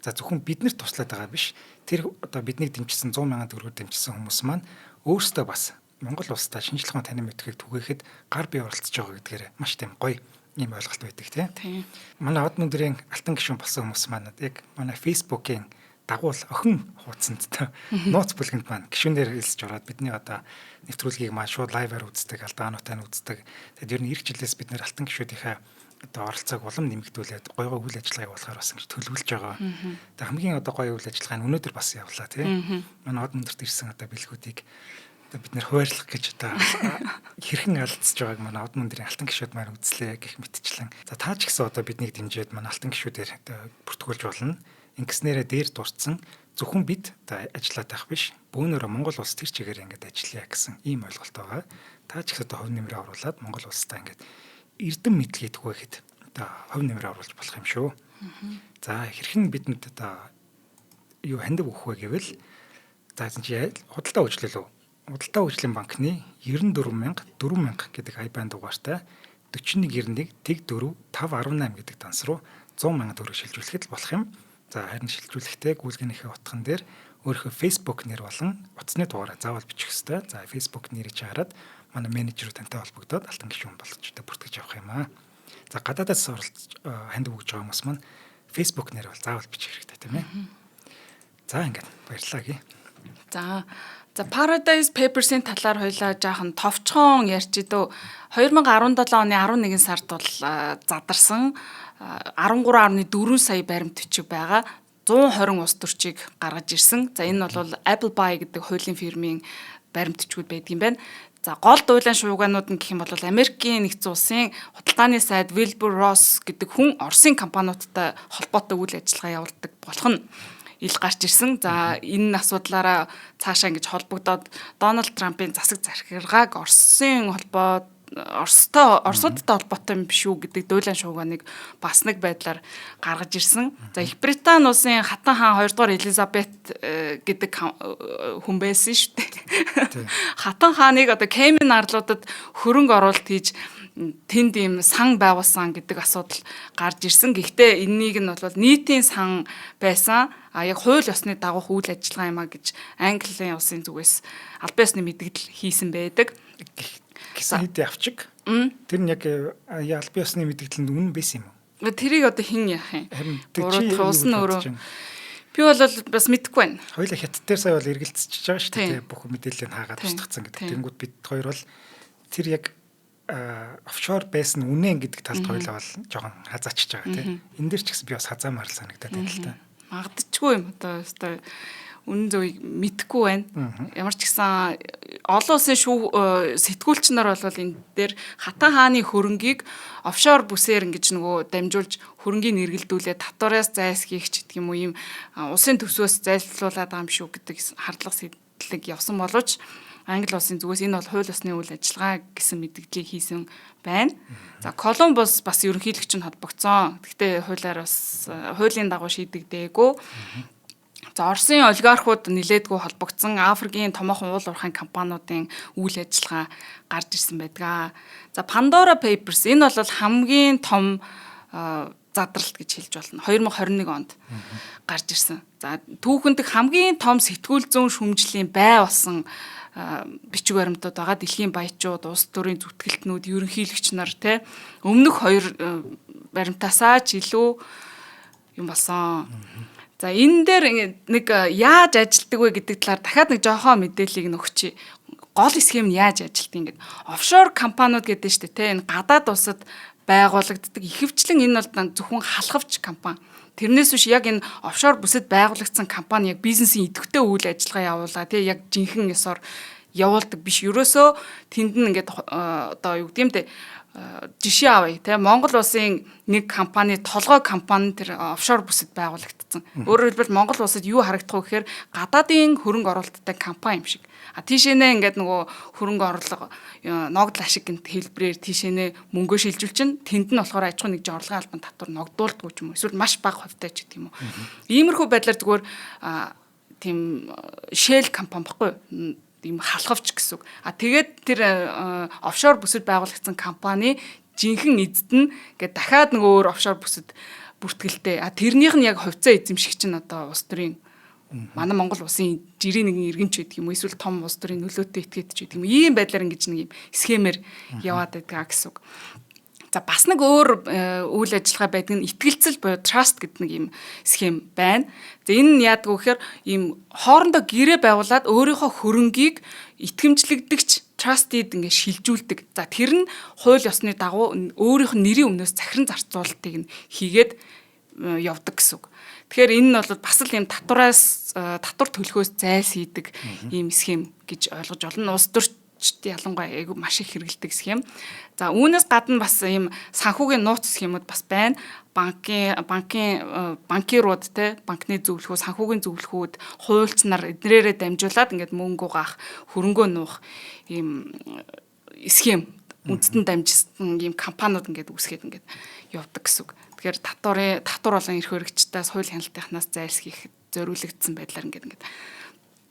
За, зөвхөн биднэрт туслаад байгаа биш. Тэр одоо биднийг дэмжсэн 100 мянган төгрөгөөр дэмжсэн хүмүүс маань өөрсдөө бас Монгол улстай шинжлэх ухаан танин мэдэхийг түгээхэд гар бие оролцож байгаа гэдгээр маш тийм гоё ийм ойлголт байдаг, тийм. Манай Од мөндрийн алтан гишүүн болсон хүмүүс маань яг манай Facebook-ийн дагуул охин хуудсанд та нууц бүлгэнд маань гишүүнээр элсэж ороод бидний одоо нэвтрүүлгийг маань шууд live аар үздэг, алдаануудтай нь үздэг. Тэгээд ер нь ирэх жилээс бид нэр алтан гишүүдийнхээ одоо оролцоог улам нэмэгдүүлээд гоё гоё үйл ажиллагаа явуулахаар бас ингэж төлөвлөж байгаа. Тэгээд хамгийн одоо гоё үйл ажиллагаа нь өнөөдөр бас явлаа, тийм. Манай Од мөндөрт ирсэн одоо бэлгүүдийг одоо бид нэр хуваарлах гэж одоо хэрхэн алдсаж байгааг манай Од мөндрийн алтан гишүүд маань үзлээ гэх мэтчлэн. За, та ч гэсэн одоо биднийг дэмжиж манай алтан гишүүдээр одоо бүртгүүлж болно. Ингэснээрээ дээр дурдсан зөвхөн бид одоо ажиллаад байх биш. Бөөнөрөө Монгол улс тэр чигээр ингээд ажиллая гэсэн ийм ойлголт байгаа. Та ч гэсэн одоо хувь нэмрээ оруулаад Монгол улстай ингээд эрдэм мэдлэгийг түгээхэд одоо хувь нэмрээ оруулж болох юм шүү. За, хэрхэн бидэнд одоо юу хандив өгөх вэ гэвэл, за, чи худалдаа хөгжлөл үү? Худалдаа хөгжлийн банкны 94 000 4000 гэдэг IBAN дугаартай 4191 тэг 4 518 гэдэг данс руу 100 мянган төгрөг шилжүүлэхэд л болох юм. За, харин шилжүүлэхдээ гүйлгээнийхээ утган дээр өөрийнхөө Facebook нэр болон утасны дугаараа заавал бичих ёстой. За, Facebook нэрийг чаарад манай менежер тантай холбогдоод алтан гишүүн болгож бүртгэж авах юм аа. За, гадаадаас оролцож хандив өгж байгаа хүмүүс маань Facebook нэр бол заавал бичих хэрэгтэй, тийм ээ. За, ингээд баярлалаа гээ. За, Paradise Papers-ийн талаар хоёлаа жаахан товчхон ярьж идөө. 2017 оны 11 сард бол задарсан 13.4 сая баримт бичиг байгаа. 120 улс төрчийг гаргаж ирсэн. За, энэ бол Appleby гэдэг хуулийн фирмийн баримт бичгүүд байдаг юм байна. За, гол дуйлан шуугаанууд нь гэх юм бол Америкийн нэгдсэн улсын худалдааны сайд Wilbur Ross гэдэг хүн Оросын компаниудтай холбоотой үйл ажиллагаа явуулдаг болох нь ил гарч ирсэн. За, энэ асуудлаараа цаашаа ингэж холбогдоод Дональд Трампын засаг захиргааг Оросын холбоо Оростой Оросуудтай холбоотой юм биш үү гэдэг дуйлан шуугааныг бас нэг байдлаар гаргаж ирсэн. За, Их Британи улсын хатан хаан 2 дугаар Элизабет гэдэг хүн байсан шүү дээ. Хатан хааныг одоо Кеймен арлуудад хөрөнгө оруулалт хийж тэнд ийм сан байгуулсан гэдэг асуудал гарч ирсэн. Гэхдээ энэнийг нь бол нийтийн сан байсан. А яг хууль ёсны дагуух үйл ажиллагаа юм а гэж Английн улсын зүгээс албан ёсны мэдгдэл хийсэн байдаг. Гэсэн хэдий авчиг. Тэр нь яг албан ёсны мэдгэлэнд үнэн байсан юм уу? Тэрийг одоо хэн яах юм? Буруутгах улс нь өөрөө. Би бол бас мэдэхгүй байна. Хоёлаа хятад дээр сая бол эргэлзэж байгаа шүү дээ. Бүх мэдээллийг хаагаад тусдагцсан гэдэг. Тэнгүүд бид хоёр бол тэр яг офшор байсан үнэн гэдэг талд хоёлаа бол жоохон хазаачж байгаа, тийм. Энэ дээр ч гэсэн би бас хазаамаар л санагдаад байна л та. Магадчгүй юм, одоо өстой үнэн зөвийг мэдэхгүй байна. Ямар ч гэсэн олон улсын сэтгүүлч нар бол энэ дээр хатан хааны хөрөнгийг офшор бүсээр ингэж нөгөө дамжуулж хөрөнгийг нэргэлдүүлээ татвараас зайлсхийх ч гэдэг юм уу, ийм улсын төсвөөс зайлсхуулаад байгаа юм шүү гэдэг хардлага сэтлэг явсан боловч Англи улсын зүгээс энэ бол хууль ёсны үйл ажиллагаа гэсэн мэдгдлийг хийсэн байна. За, Колумбус бас ерөнхийлөгч нь холбогдсон. Гэхдээ хуулиар бас хуулийн дагуу шийдэгдээгүй. За, Оросын олигархууд нилээдгүй холбогдсон Африкийн томоохон уул уурхайн компаниудын үйл ажиллагаа гарч ирсэн байдаг. За, Pandora Papers, энэ бол хамгийн том задралт гэж хэлж болно. 2021 онд гарч ирсэн. За, түүхэнд хамгийн том сэтгүүл зүйн шүмжлийн бай болсон бичиг баримтууд байгаа. Дэлхийн баячууд, улс төрийн зүтгэлтнүүд, ерөнхийлөгч нар, те, өмнөх хоёр баримтаасаа ч илүү юм болсон. За, энэ дээр нэг яаж ажилтдаг вэ гэдэг талаар дахиад нэг жоохон мэдээллийг нөгчий. Гол схем нь яаж ажилтдаг ингээд офшор компаниуд гэдэг нь шүү дээ, те, энэ гадаад улсад байгуулагддаг. Ихэвчлэн энэ бол зөвхөн халахвч компани. Тэрнээс биш яг энэ офшор бүсэд байгуулагдсан компани яг бизнесийн идэвхтэй үйл ажиллагаа явуулаа, тий, яг жинхэнэ ёсоор явуулдаг биш. Ерөөсөө тэнд нь ингээд одоо юу гэдэг юм те, жишээ авъя те, Монгол улсын нэг компани, толгой компани тэр офшор бүсэд байгуулагдсан. Өөрөөр хэлбэл, Монгол улсад юу харагдах вэ гэхээр гадаадын хөрөнгө оруулалттай компани юм шиг. А тийшэнэ ингээд нөгөө хөрөнгө оруулалт, ногдол ашиг гэнт хэлбэрээр тийшэнэ мөнгөө шилжүүлчин, тэнд нь болохоор аж ахуйн нэгж орлогын албан татвар ногдуулдаггүй ч юм уу. Эсвэл маш бага хувьтай ч гэдэг юм уу. Иймэрхүү байдлаар зүгээр тийм shell компани баггүй юу? Ийм халахвч гэсэн үг. А тэгээд тэр офшор бүсэд байгуулагдсан компани жинхэнэ эзэд нь ингээд дахиад нэг өөр офшор бүсэд бүртгэлтэй. А тэрнийх нь яг хувьцаа эзэмшигч нь одоо улс төрийн, манай Монгол улсын жирийн нэгэн иргэн ч гэдэг юм уу, эсвэл том улс төрийн нөлөөтэй этгээд ч гэдэг юм. Ийм байдлаар ингэж нэг юм схемээр яваад байдаг гэсэн үг. За, бас нэг өөр үйл ажиллагаа байдаг нь итгэлцэл буюу trust гэдэг нэг юм схем байна. За, энэ нь яадаг вэ гэхээр ийм хоорондоо гэрээ байгуулад өөрийнхөө хөрөнгийг итгэмжлэгдэгч trustee-д ингээ шилжүүлдэг. За, тэр нь хууль ёсны дагуу өөрийнх нь нэрийн өмнөөс захиран зарцуулалтыг нь хийгээд явдаг гэсэн үг. Тэгэхээр энэ нь бол бас л ийм татвараас татвар төлөхөөс зайлсхийдэг ийм схем гэж ойлгож болно. Улс төрчд ялангуяа айгүй маш их хэрэглэдэг схем. За, үүнээс гадна бас ийм санхүүгийн нууц схемүүд бас байна. Банкын банкирууд те, банкны зөвлөхүүд, санхүүгийн зөвлөхүүд, хуульч нар эднэрээрээ дамжуулаад ингээд мөнгө угаах, хөрөнгөө нуух ийм схем үндэстэн дамжсан ийм компаниуд ингээд үүсгээд ингээд явдаг гэсэн үг. Тэгэхээр татвар болон эрх баригчдаас, хууль хяналтынхнаас зайлсхийх зориулагдсан байдлаар ингээд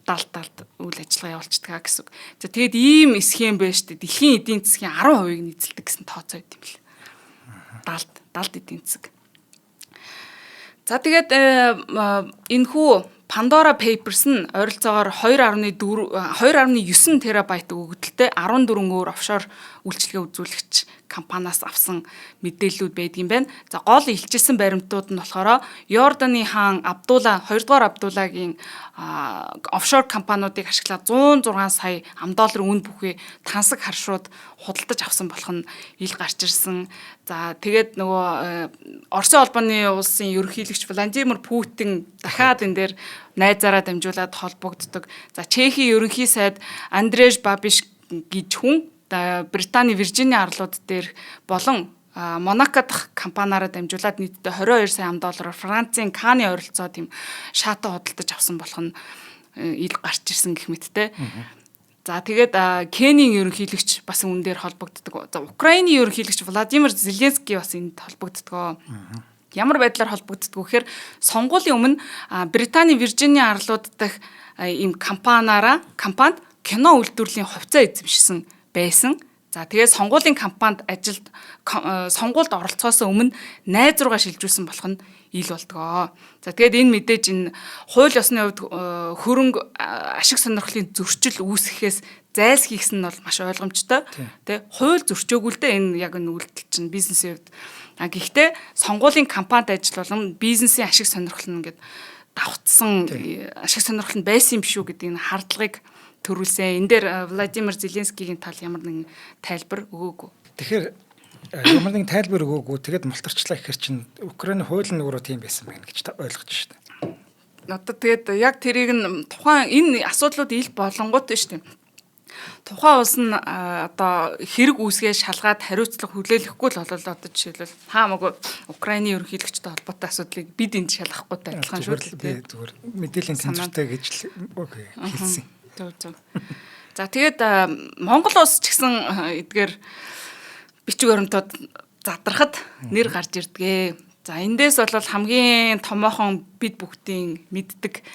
далд далд үйл ажиллагаа явуулчихдаг гэсэн үг. За, тэгээд ийм схем байж штэ, дэлхийн эдийн засгийн 10%-ыг нь эзэлдэг гэсэн тооцоо байд юм л. Далд эдийн засаг. За, тэгээд энэхүү Pandora Papers нь ойролцоогоор 2.4 2.9 терабайт өгөгдөлтэй 14 өөр офшор үйлчилгээ үзүүлэгч компаниас авсан мэдээллүүд байдаг юм байна. За, гол илчилсэн баримтууд нь болохоор Йорданы хаан Абдулла, 2 дугаар Абдуллагийн офшор компаниудыг ашиглаад 106 сая ам доллар үн бүхий тансаг харшууд худалдаж авсан болох нь ил гарч ирсэн. За, тэгээд нөгөө Оросын холбооны улсын ерөнхийлөгч Владимир Путин дахиад энэ дээр найзаараа дамжуулаад холбогддог. За, Чехийн ерөнхий сайд Андрей Бабиш гэж хүн Британий Виржиния арлууд дээр болон Монако дахь компаниараа дамжуулаад нийтдээ 22 сая ам доллараар Францын Каны ойролцоо тийм шато худалдаж авсан болох нь ил гарч ирсэн гэх мэттэй. За, тэгээд Кенийн ерөнхийлөгч бас үүн дээр холбогддог. За, Украины ерөнхийлөгч Владимир Зеленский бас энд холбогддог. Ямар байдлаар холбогддог вэ гэхээр сонгуулийн өмнө Британий Виржиния арлууд дахь ийм компанид кино үйлдвэрлэлийн хувьцаа эзэмшсэн байсан. За, тэгээд сонгуулийн кампанид ажилд сонгуульд оролцохоос өмнө найз руугаа шилжүүлсэн болох нь ил болдгоо. За, тэгээд энэ мэдээж энэ хууль ёсны хувьд хөрөнгө ашиг сонирхлын зөрчил үүсгэхээс зайлсхийгсэн нь бол маш ойлгомжтой. Тэ, хууль зөрчөөгүй л дээ, энэ яг энэ үйлдэл чинь бизнесийн хувьд. А гэхдээ сонгуулийн кампанид ажил болон бизнесийн ашиг сонирхол нь ингээд давхцсан ашиг сонирхол нь байсан юм биш үү гэдэг энэ хардлагыг төрүүлсэн. Энэ дээр Владимир Зеленскигийн тал ямар нэгэн тайлбар өгөөгүй. Тэгэхээр ямар нэгэн тайлбар өгөөгүй, тэгээд мултарчлаа гэхэр чинь Украины хууль нь өөрөө тийм байсан байна гэж ойлгож шдээ. Одоо тэгээд яг тэрийг нь тухайн энэ асуудлууд ил болонгууд шүү дээ. Тухайн улс нь одоо хэрэг үүсгээ шалгаад хариуцлага хүлээлгэхгүй л болол, одоо жишээлбэл, хаамаагүй Украины ерөнхийлөгчтэй холбоотой асуудлыг бид энд шалгахгүй адилхан шүү дээ. Зүгээр мэдээллийн тэнцвэртэй гэж л хэлсэн. Зөв. За, тэгээд Монгол улс ч гэсэн эдгээр бичиг баримтууд задрахад нэр гарч ирдгээ. За, эндээс бол хамгийн томоохон бид бүгдийн мэддэг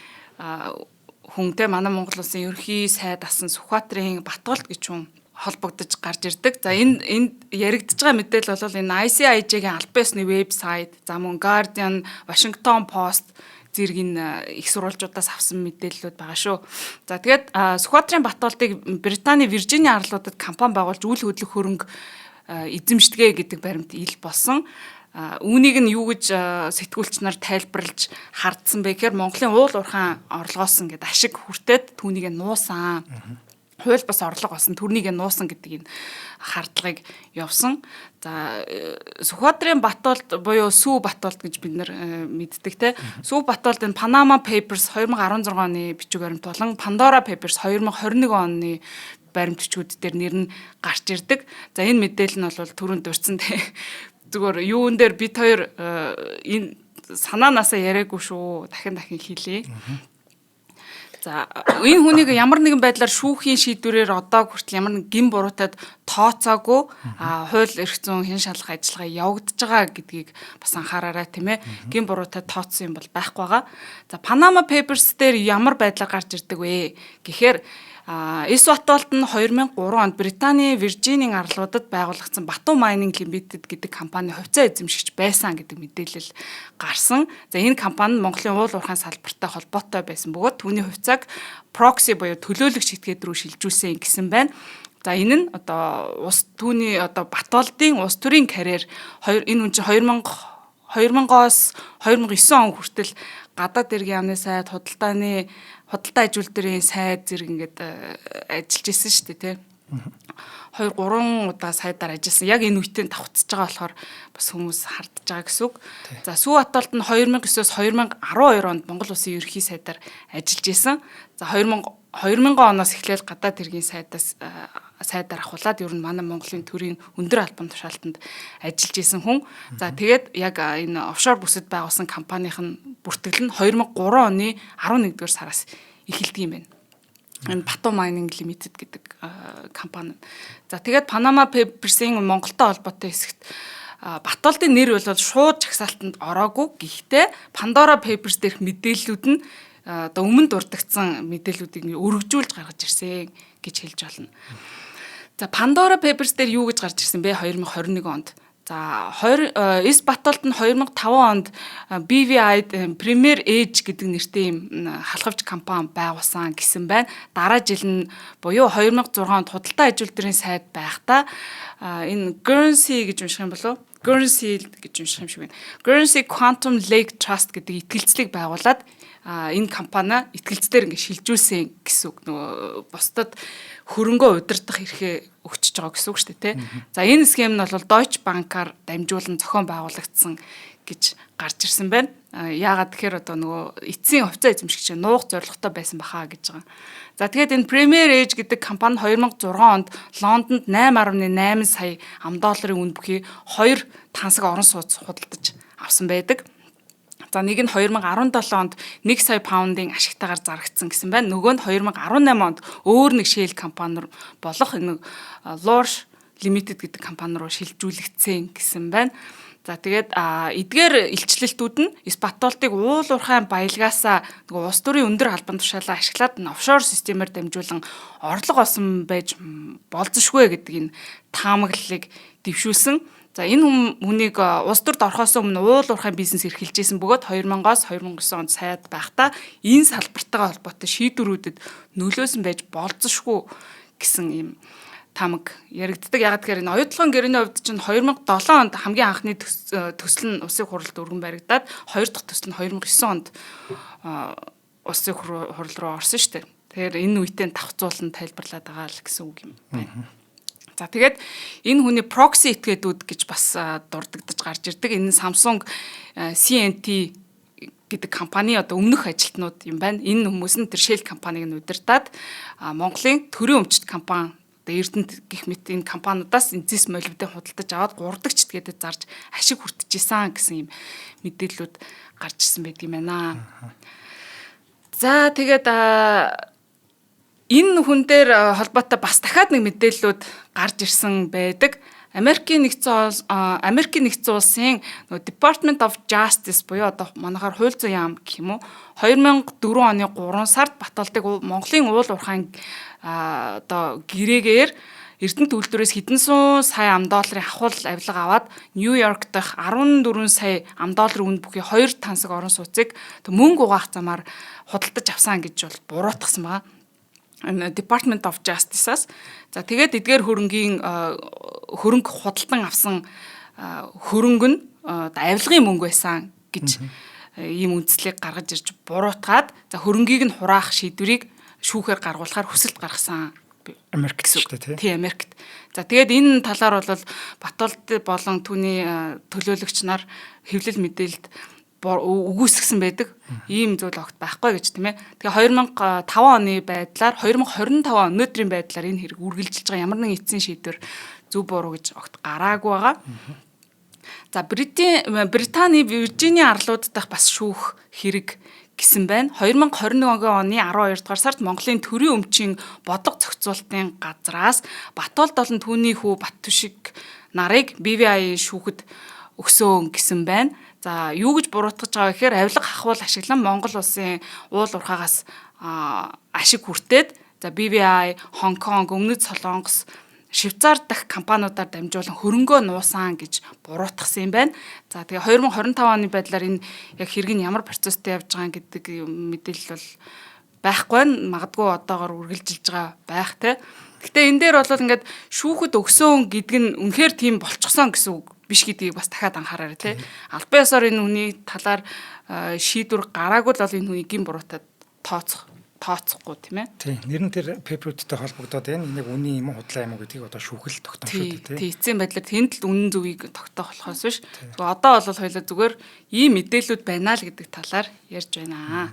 хүнтэй манай Монгол улсын ерөнхий сайд асан Сүхбаатарын Батгалд гэж хүн холбогдож гарч ирдэг. За, энэ энд яригдж байгаа мэдээлэл бол энэ ICIJ-гийн албан ёсны вебсайт, за мөн Guardian, Washington Post зэрэг энэ их сурвалжуудаас авсан мэдээллүүд байгаа шүү. За, тэгээд Сүхбаатарын Батгалдыг Британий Виржиния арлуудад компани байгуулж үйл хөдлөх хөрөнгө эзэмшдэгэ гэдэг баримт ил болсон. Үүнийг нь юу гэж сэтгүүлч нар тайлбарлаж хардсан бэ гэхээр Монголын уул уурхайн орлогоосон гэдэг ашиг хүртээд түүнийг нуусан. Хууль бус орлого олсон, төрнийг нуусан гэдэг энэ хардлагыг явсан. За, Сүхбаатарын Батуулд буюу Сүү Батуулд гэж бид нэр мэддэг те. Сүү Батуулд энэ Panama Papers 2016 оны бичиг баримт болон Pandora Papers 2021 оны баримт бичгүүд дээр нэр нь гарч ирдэг. За, энэ мэдээлэл нь бол түрүүнд дурдсан те. Зүгээр юун дээр бид хоёр энэ санаанаасаа яриаггүй шүү. Дахин дахин хэлье. За, энэ хүнийг ямар нэгэн байдлаар шүүхийн шийдвэрээр одоо хүртэл ямар нэг гэм буруутад тооцоогүй, хууль эрх зүйн хэн шалах ажиллагаа явагдаж байгаа гэдгийг бас анхаараарай, тийм ээ. Гэм буруутад тооцсон юм бол байхгүй байгаа. За, Panama Papers дээр ямар байдлаар гарч ирдэг вэ гэхээр Эс Батуулд нь 2003 онд Британий Виржинийн арлуудад байгуулагдсан Batu Mining Limited гэдэг компани хувьцаа эзэмшигч байсан гэдэг мэдээлэл гарсан. За, энэ компани нь Монголын уул уурхайн салбартай холбоотой байсан бөгөөд түүний хувьцааг proxy буюу төлөөлөгч этгээд рүү шилжүүлсэн гэсэн байна. За, энэ нь одоо улс түүний одоо Батуулдын улс төрийн карьер хоёр энэ хүн чинь 2000-оос 2009 он хүртэл гадаад эргийн яамны сайд, худалдаа аж үйлдвэрийн сайд зэрэг ингээд ажиллаж исэн шүү дээ, тий. 2 3 удаа сайдаар ажилласан. Яг энэ үетэй давхцаж байгаа болохоор бас хүмүүс хардж байгаа гэсэн үг. За, Сүү Батуулд нь 2009-оос 2012 онд Монгол Улсын ерөнхий сайдаар ажиллаж исэн. За, 2000 оноос эхлээл гадаад хэргийн сайдаас сайдаар ахуулаад ер нь манай Монголын төрийн өндөр албан тушаалтанд ажиллаж исэн хүн. За, тэгээд яг энэ офшор бүсэд байгуулсан компанийн бүртгэл нь 2003 оны 11-р сараас эхэлдэг юм байна. Энэ Batu Mining Limited гэдэг компани. За, тэгээд Panama Papers-ийн Монголтой холбоотой хэсэгт Батуулдын нэр бол шууд жагсаалтанд ороогүй. Гэхдээ Pandora Papers дээрх мэдээллүүд нь одоо өмнө дурдгдсан мэдээллүүдийг өргөжүүлж гаргаж ирсэн гэж хэлж болно. За, Pandora Papers дээр юу гэж гарч ирсэн бэ 2021 онд? За, 20 Эс Батуулд нь 2005 онд BVI Premier Edge гэдэг нэртэй юм халхавч компани байгуулсан гэсэн байна. Дараа жил нь буюу 2006 онд худалдаа аж үйлдвэрийн сайд байхдаа энэ Guernsey гэж унших юм болов уу? Guernsey гэж унших юм шиг байна. Guernsey Quantum Lake Trust гэдэг итгэлцлийг байгуулад энэ компани итгэлцээр ингэ шилжүүлсэн гэсэн үг. Нөгөө бусдад хөрөнгөө удирдах эрхээ өгчөж байгаа гэсэн үг шүү дээ, тий. За, энэ схем нь бол Deutsche Bank-аар дамжуулан зохион байгуулагдсан гэж гарч ирсэн байна. Яагаад тэгэхээр одоо нөгөө эцсийн хувьцаа эзэмшигч нуух зорилготой байсан баха гэж байгаа. За, тэгээд энэ Premier Age гэдэг компани 2006 онд Лондонд 8.8 сая ам долларын үн бүхий хоёр тансаг орон сууц худалдаж авсан байдаг. За, нэг нь 2017 онд 1 сая паундын ашигтайгаар зарагдсан гэсэн байна. Нөгөө нь 2018 онд өөр нэг shell компани болох энэ Lorsch Limited гэдэг компани руу шилжүүлэгдсэн гэсэн байна. За, тэгээд эдгээр илчлэлтүүд нь Эс Батуулдыг уул уурхайн баялгаасаа нөгөө улс төрийн өндөр албан тушаалаа ашиглаад офшор системээр дамжуулан орлого олсон байж болзошгүй гэдэг энэ таамаглалыг дэвшүүлсэн. За, энэ хүнийг улс төрд орохоос өмнө уул уурхайн бизнес эрхэлж исэн бөгөөд 2000-аас 2009 онд сайд байхдаа энэ салбартайгаа холбоотой шийдвэрүүдэд нөлөөсөн байж болзошгүй гэсэн ийм таамаг яригддаг. Яг тэгэхээр энэ оюутлогын гэрээний хувьд чинь 2007 онд хамгийн анхны төсөл нь улсын хурлд өргөн баригдаад, хоёр дахь төсөл нь 2009 онд улсын хурал руу орсон шүү дээ. Тэгэхээр энэ үетэй давхцуулан тайлбарлаад байгаа л гэсэн үг юм байна. За, тэгээд энэ хүний proxy этгээдүүд гэж бас дурддагдаж гарч ирдэг. Энэ нь Samsung C&T гэдэг компани одоо өмнөх ажилтнууд юм байна. Энэ хүмүүс нь тэр shell компаниг нь удирдаад Монголын төрийн өмчт компани одоо Эрдэнэт гэх мэт энэ компаниудаас зэс молибден худалдаж аваад гурав дахь этгээдэд зарж ашиг хүртэж исэн гэсэн юм мэдээллүүд гарч ирсэн байдаг юм байна. За, тэгээд энэ хүн дээр холбоотой бас дахиад нэг мэдээллүүд гарч ирсэн байдаг. Америкийн нэгдсэн улсын нөгөө Department of Justice буюу одоо манайхаар хууль зүйн яам гэх юм уу, 2004 оны 3 сард Батуулдыг Монголын уул уурхайн одоо гэрээгээр Эрдэнэт үйлдвэрээс хэдэн суун сая ам долларын хавхуул авилга аваад Нью-Йорк дахь 14 сая ам долларын үн бүхий хоёр тансаг орон сууцыг мөнгө угаах замаар худалдаж авсан гэж бол буруутгасан байгаа. Department of Justice-аас. За, тэгээд эдгээр хөрөнгийн хөрөнгө худалдан авсан хөрөнгө нь авилгын мөнгө байсан гэж ийм үндслийг гаргаж ирж буруутгаад, за, хөрөнгийг нь хураах шийдвэрийг шүүхээр гаргуулахаар хүсэлт гаргасан Америкт шүү дээ, тий. Америкт. За тэгээд энэ талаар бол Батулд болон түүний төлөөлөгч нар хэвлэл мэдээлэлд үгүйсгэсэн байдаг. Ийм зүйл огт байхгүй гэж, тийм ээ. Тэгээ 2005 оны байдлаар, 2025 өнөөдрийн байдлаар энэ хэрэг үргэлжилж байгаа, ямар нэгэн эцсийн шийдвэр зөв буруу гэж огт гараагүй байгаа. За, Британий Виржиния арлууд дахь бас шүүх хэрэг гэсэн байна. 2021 оны 12 дугаар сард Монголын төрийн өмчийн бодлого зохицуултын газраас Батуулд болон түүний хүү Баттүшиг нарыг BVI шүүхэд өгсөн гэсэн байна. За, юу гэж буруутгаж байгаа гэхээр авилга хахуул ашиглан Монгол улсын уул уурхаагаас ашиг хүртээд, за, BVI, Хонконг, Өмнөд Солонгос, Швейцар дахь компаниудаар дамжуулан хөрөнгөө нуусан гэж буруутгасан юм байна. За, тэгээ 2025 оны байдлаар энэ яг хэрэг нь ямар процесстэй явж байгаа гэдэг мэдээлэл бол байхгүй байна. Магадгүй одоогор үргэлжилж байгаа байх, те. Гэхдээ энэ дээр бол ингээд шүүхэд өгсөн гэдэг нь үнэхээр тийм болчихсон гэсэн үг биш гэдгийг бас дахиад анхаараарай, те. Албан ёсоор энэ хүний талаар шийдвэр гараагүй л бол энэ хүний гэм буруутай тооцохгүй, тийм ээ. Тийм. Нэр нь тэр paper үүдтэй холбогдоод байна. Энийг үнэн юм уу, худлаа юм уу гэдгийг одоо шүүхэл тогтоно шүү дээ, тийм. Эцсийн байдлаар тэнд л үнэн зөвийг тогтоох болохоос биш. Тэгээ одоо бол хоёлаа зүгээр ийм мэдээллүүд байна л гэдэг талаар ярьж байна.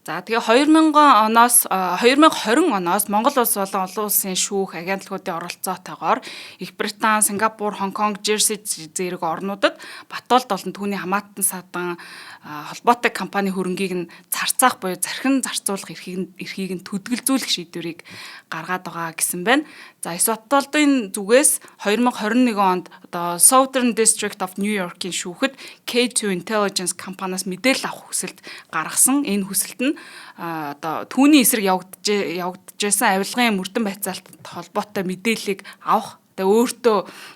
За, тэгээ 2000 оноос, 2020 оноос Монгол улс болон олон улсын шүүх агентлагуудын оролцоотойгоор Их Британи, Сингапур, Хонконг, Жерси зэрэг орнуудад Батуулд болон түүний хамаатан садан холбоотой компани хөрөнгийг нь царцаах буюу зархин зарцуулах эрхийг нь төдгөлзүүлэх шийдвэрийг гаргаад байгаа гэсэн байна. За, Эс Батуулдын зүгээс 2021 онд одоо Southern District of New York-ийн шүүхэд K2 Intelligence компаниас мэдээлэл авах хүсэлт гаргасан. Энэ хүсэлт нь одоо түүний эсрэг явагдажсэн авилгын мөрдөн байцаалтад холбоотой мэдээллийг авах, тэгээ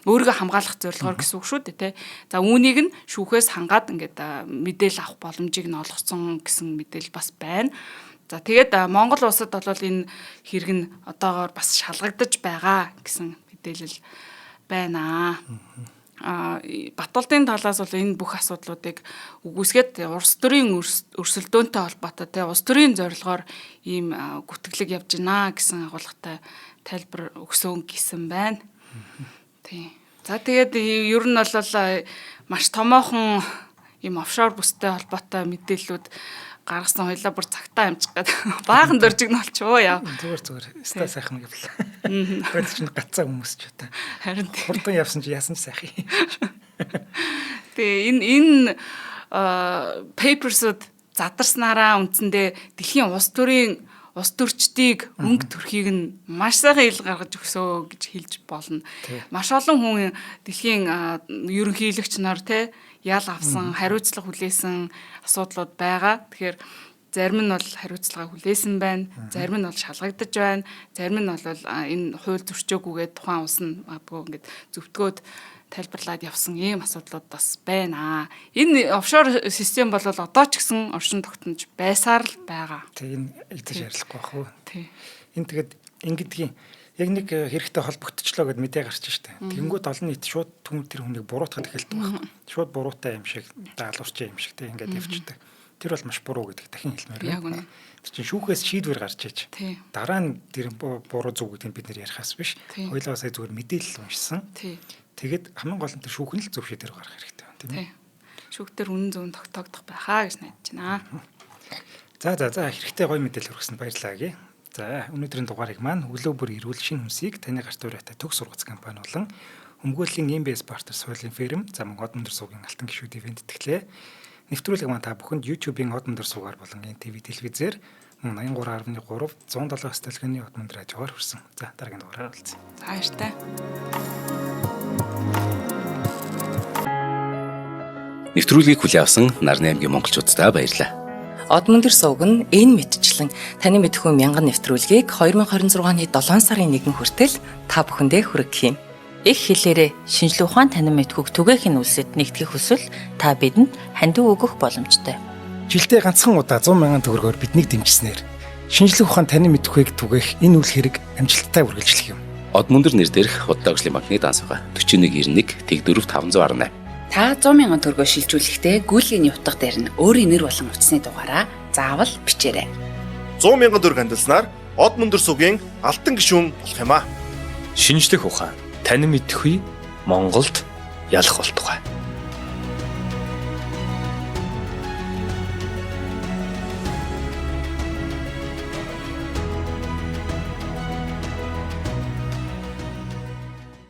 өөрийгөө хамгаалах зорилгоор гэсэн үг шүү дээ, тий. За, үүнийг нь шүүхээс хангаад ингээд мэдээлэл авах боломжийг нь олгосон гэсэн мэдээлэл бас байна. За, тэгээд Монгол улсад бол энэ хэрэг нь одоогоор бас шалгагдаж байгаа гэсэн мэдээлэл байна. Батуулдын талаас бол энэ бүх асуудлуудыг үгүйсгээд улс төрийн өрсөлдөөнтэй холбоотой, те, улс төрийн зорилгоор ийм гүтгэлэг явж байна гэсэн агуулгатай тайлбар өгсөн гэсэн байна. Тийм. За, тэгээд ер нь бол маш томоохон ийм офшор бүстэй холбоотой мэдээллүүд гаргасан. Хоёлаа бүр цагтаа амжих гээд баахан дөржигнолчоо яа. Зүгээр, зүгээр. Ста сайхан гэвэл. Байд чинь гацаа хүмүүс ч одоо. Харин хурдан явсан чи яасан ч сайхан. Тэгээ энэ papers-ууд задарснараа үндсэндээ дэлхийн улс төрийн улс төрчдийг өнгө төрхийг нь маш сайхан ил гаргаж өгсөө гэж хэлж болно. Маш олон хүн, дэлхийн ерөнхийлөгч нар, те, ял авсан, хариуцлага хүлээсэн асуудлууд байгаа. Тэгэхээр зарим нь бол хариуцлага хүлээсэн байна, зарим нь бол шалгагдаж байна, зарим нь бол энэ хууль зөрчөөгүйгээд тухайн улс нь магадгүй ингээд зөвтгөөд тайлбарлаад явсан ийм асуудлууд бас байна. Энэ офшор систем бол одоо ч гэсэн оршин тогтнож байсаар л байгаа. Тэг, энэ эзэж ярилцахгүй бах уу. Тий. Энэ тэгээд ингэдгийн яг нэг хэрэгтэй холбогдчихлоо гэд мэдээ гарч штэ. Тэнгүүд олон нийт шууд тэр хүнийг буруутгах эхэлдэг байхгүй. Шууд буруутай юм шиг, даалгаварч юм шиг, тэг, ингээд явчихдаг. Тэр бол маш буруу гэдэг дахин хэлмээр байна. Тэр чинь шүүхээс шийдвэр гарч иж. Дараа нь тэр буруу зөв гэдгийг бид нэр ярихаас биш. Хоёлаа сая зүгээр мэдээлэл уншсан. Тэгээд хамгийн гол нь тэр шүүх нь л зөв шийдвэр гаргах хэрэгтэй байна, тийм ээ. Шүүхтэр үнэн зөв нь тогтоогдох байхаа гэж найдаж байна. За, хэрэгтэй гоё мэдээлэл хүргэсэнд баярлалаа гээ. За, өнөөдрийн дугаарыг маань өглөө бүр эрүүл шинэ хүнсийг таны гарт уриатай төгс сургац компани болон өмгөөллийн MBS Partners хуулийн фирм, за, мөн Од өндөр суугийн алтан гишүүд ивент тэтгэлээ. Нэвтрүүлэг маань та бүхэнд YouTube-ийн Од өндөр суугаар болон NTV телевизээр мөн 83.3 107 столгоны Од өндөр радиогоор хүрсэн. За, дараагийн дугаараар уулзъя. За, баяртай. Нэвтрүүлгийг хүлээн авсан Нарны аймгийн монголчууддаа баярлалаа. Од мөндөр сувг нь энэ мэтчлэн таны мэдхүй мянган нэвтрүүлгийг 2026 оны 7 сарын 1 хүртэл та бүхэндээ хүргэх юм. Их хэлээрээ шинжлэх ухаан танин мэдхүйг түгээх нь үлсэд нэгтгэх хүсвэл та бидэнд хандив өгөх боломжтой. Жилдээ ганцхан удаа 100 мянган төгрөгөөр биднийг дэмжсэнээр шинжлэх ухаан танин мэдхүйг түгээх энэ үйл хэрэг амжилттай үргэлжлэх юм. Од мөндөр нэр дээрх Худалдаа хөгжлийн банкны данс байгаа. 4191 тэг 4 518. Та 100 мянган төгрөгөөр шилжүүлэхдээ гүйлгээний утга дээр нь өөрийн нэр болон утасны дугаараа заавал бичээрэй. 100 мянган төгрөг хандилснаар Од мөндөр сугийн алтан гишүүн болох юм а. Шинжлэх ухаан танин мэдэхгүй Монголд ялах болтугай.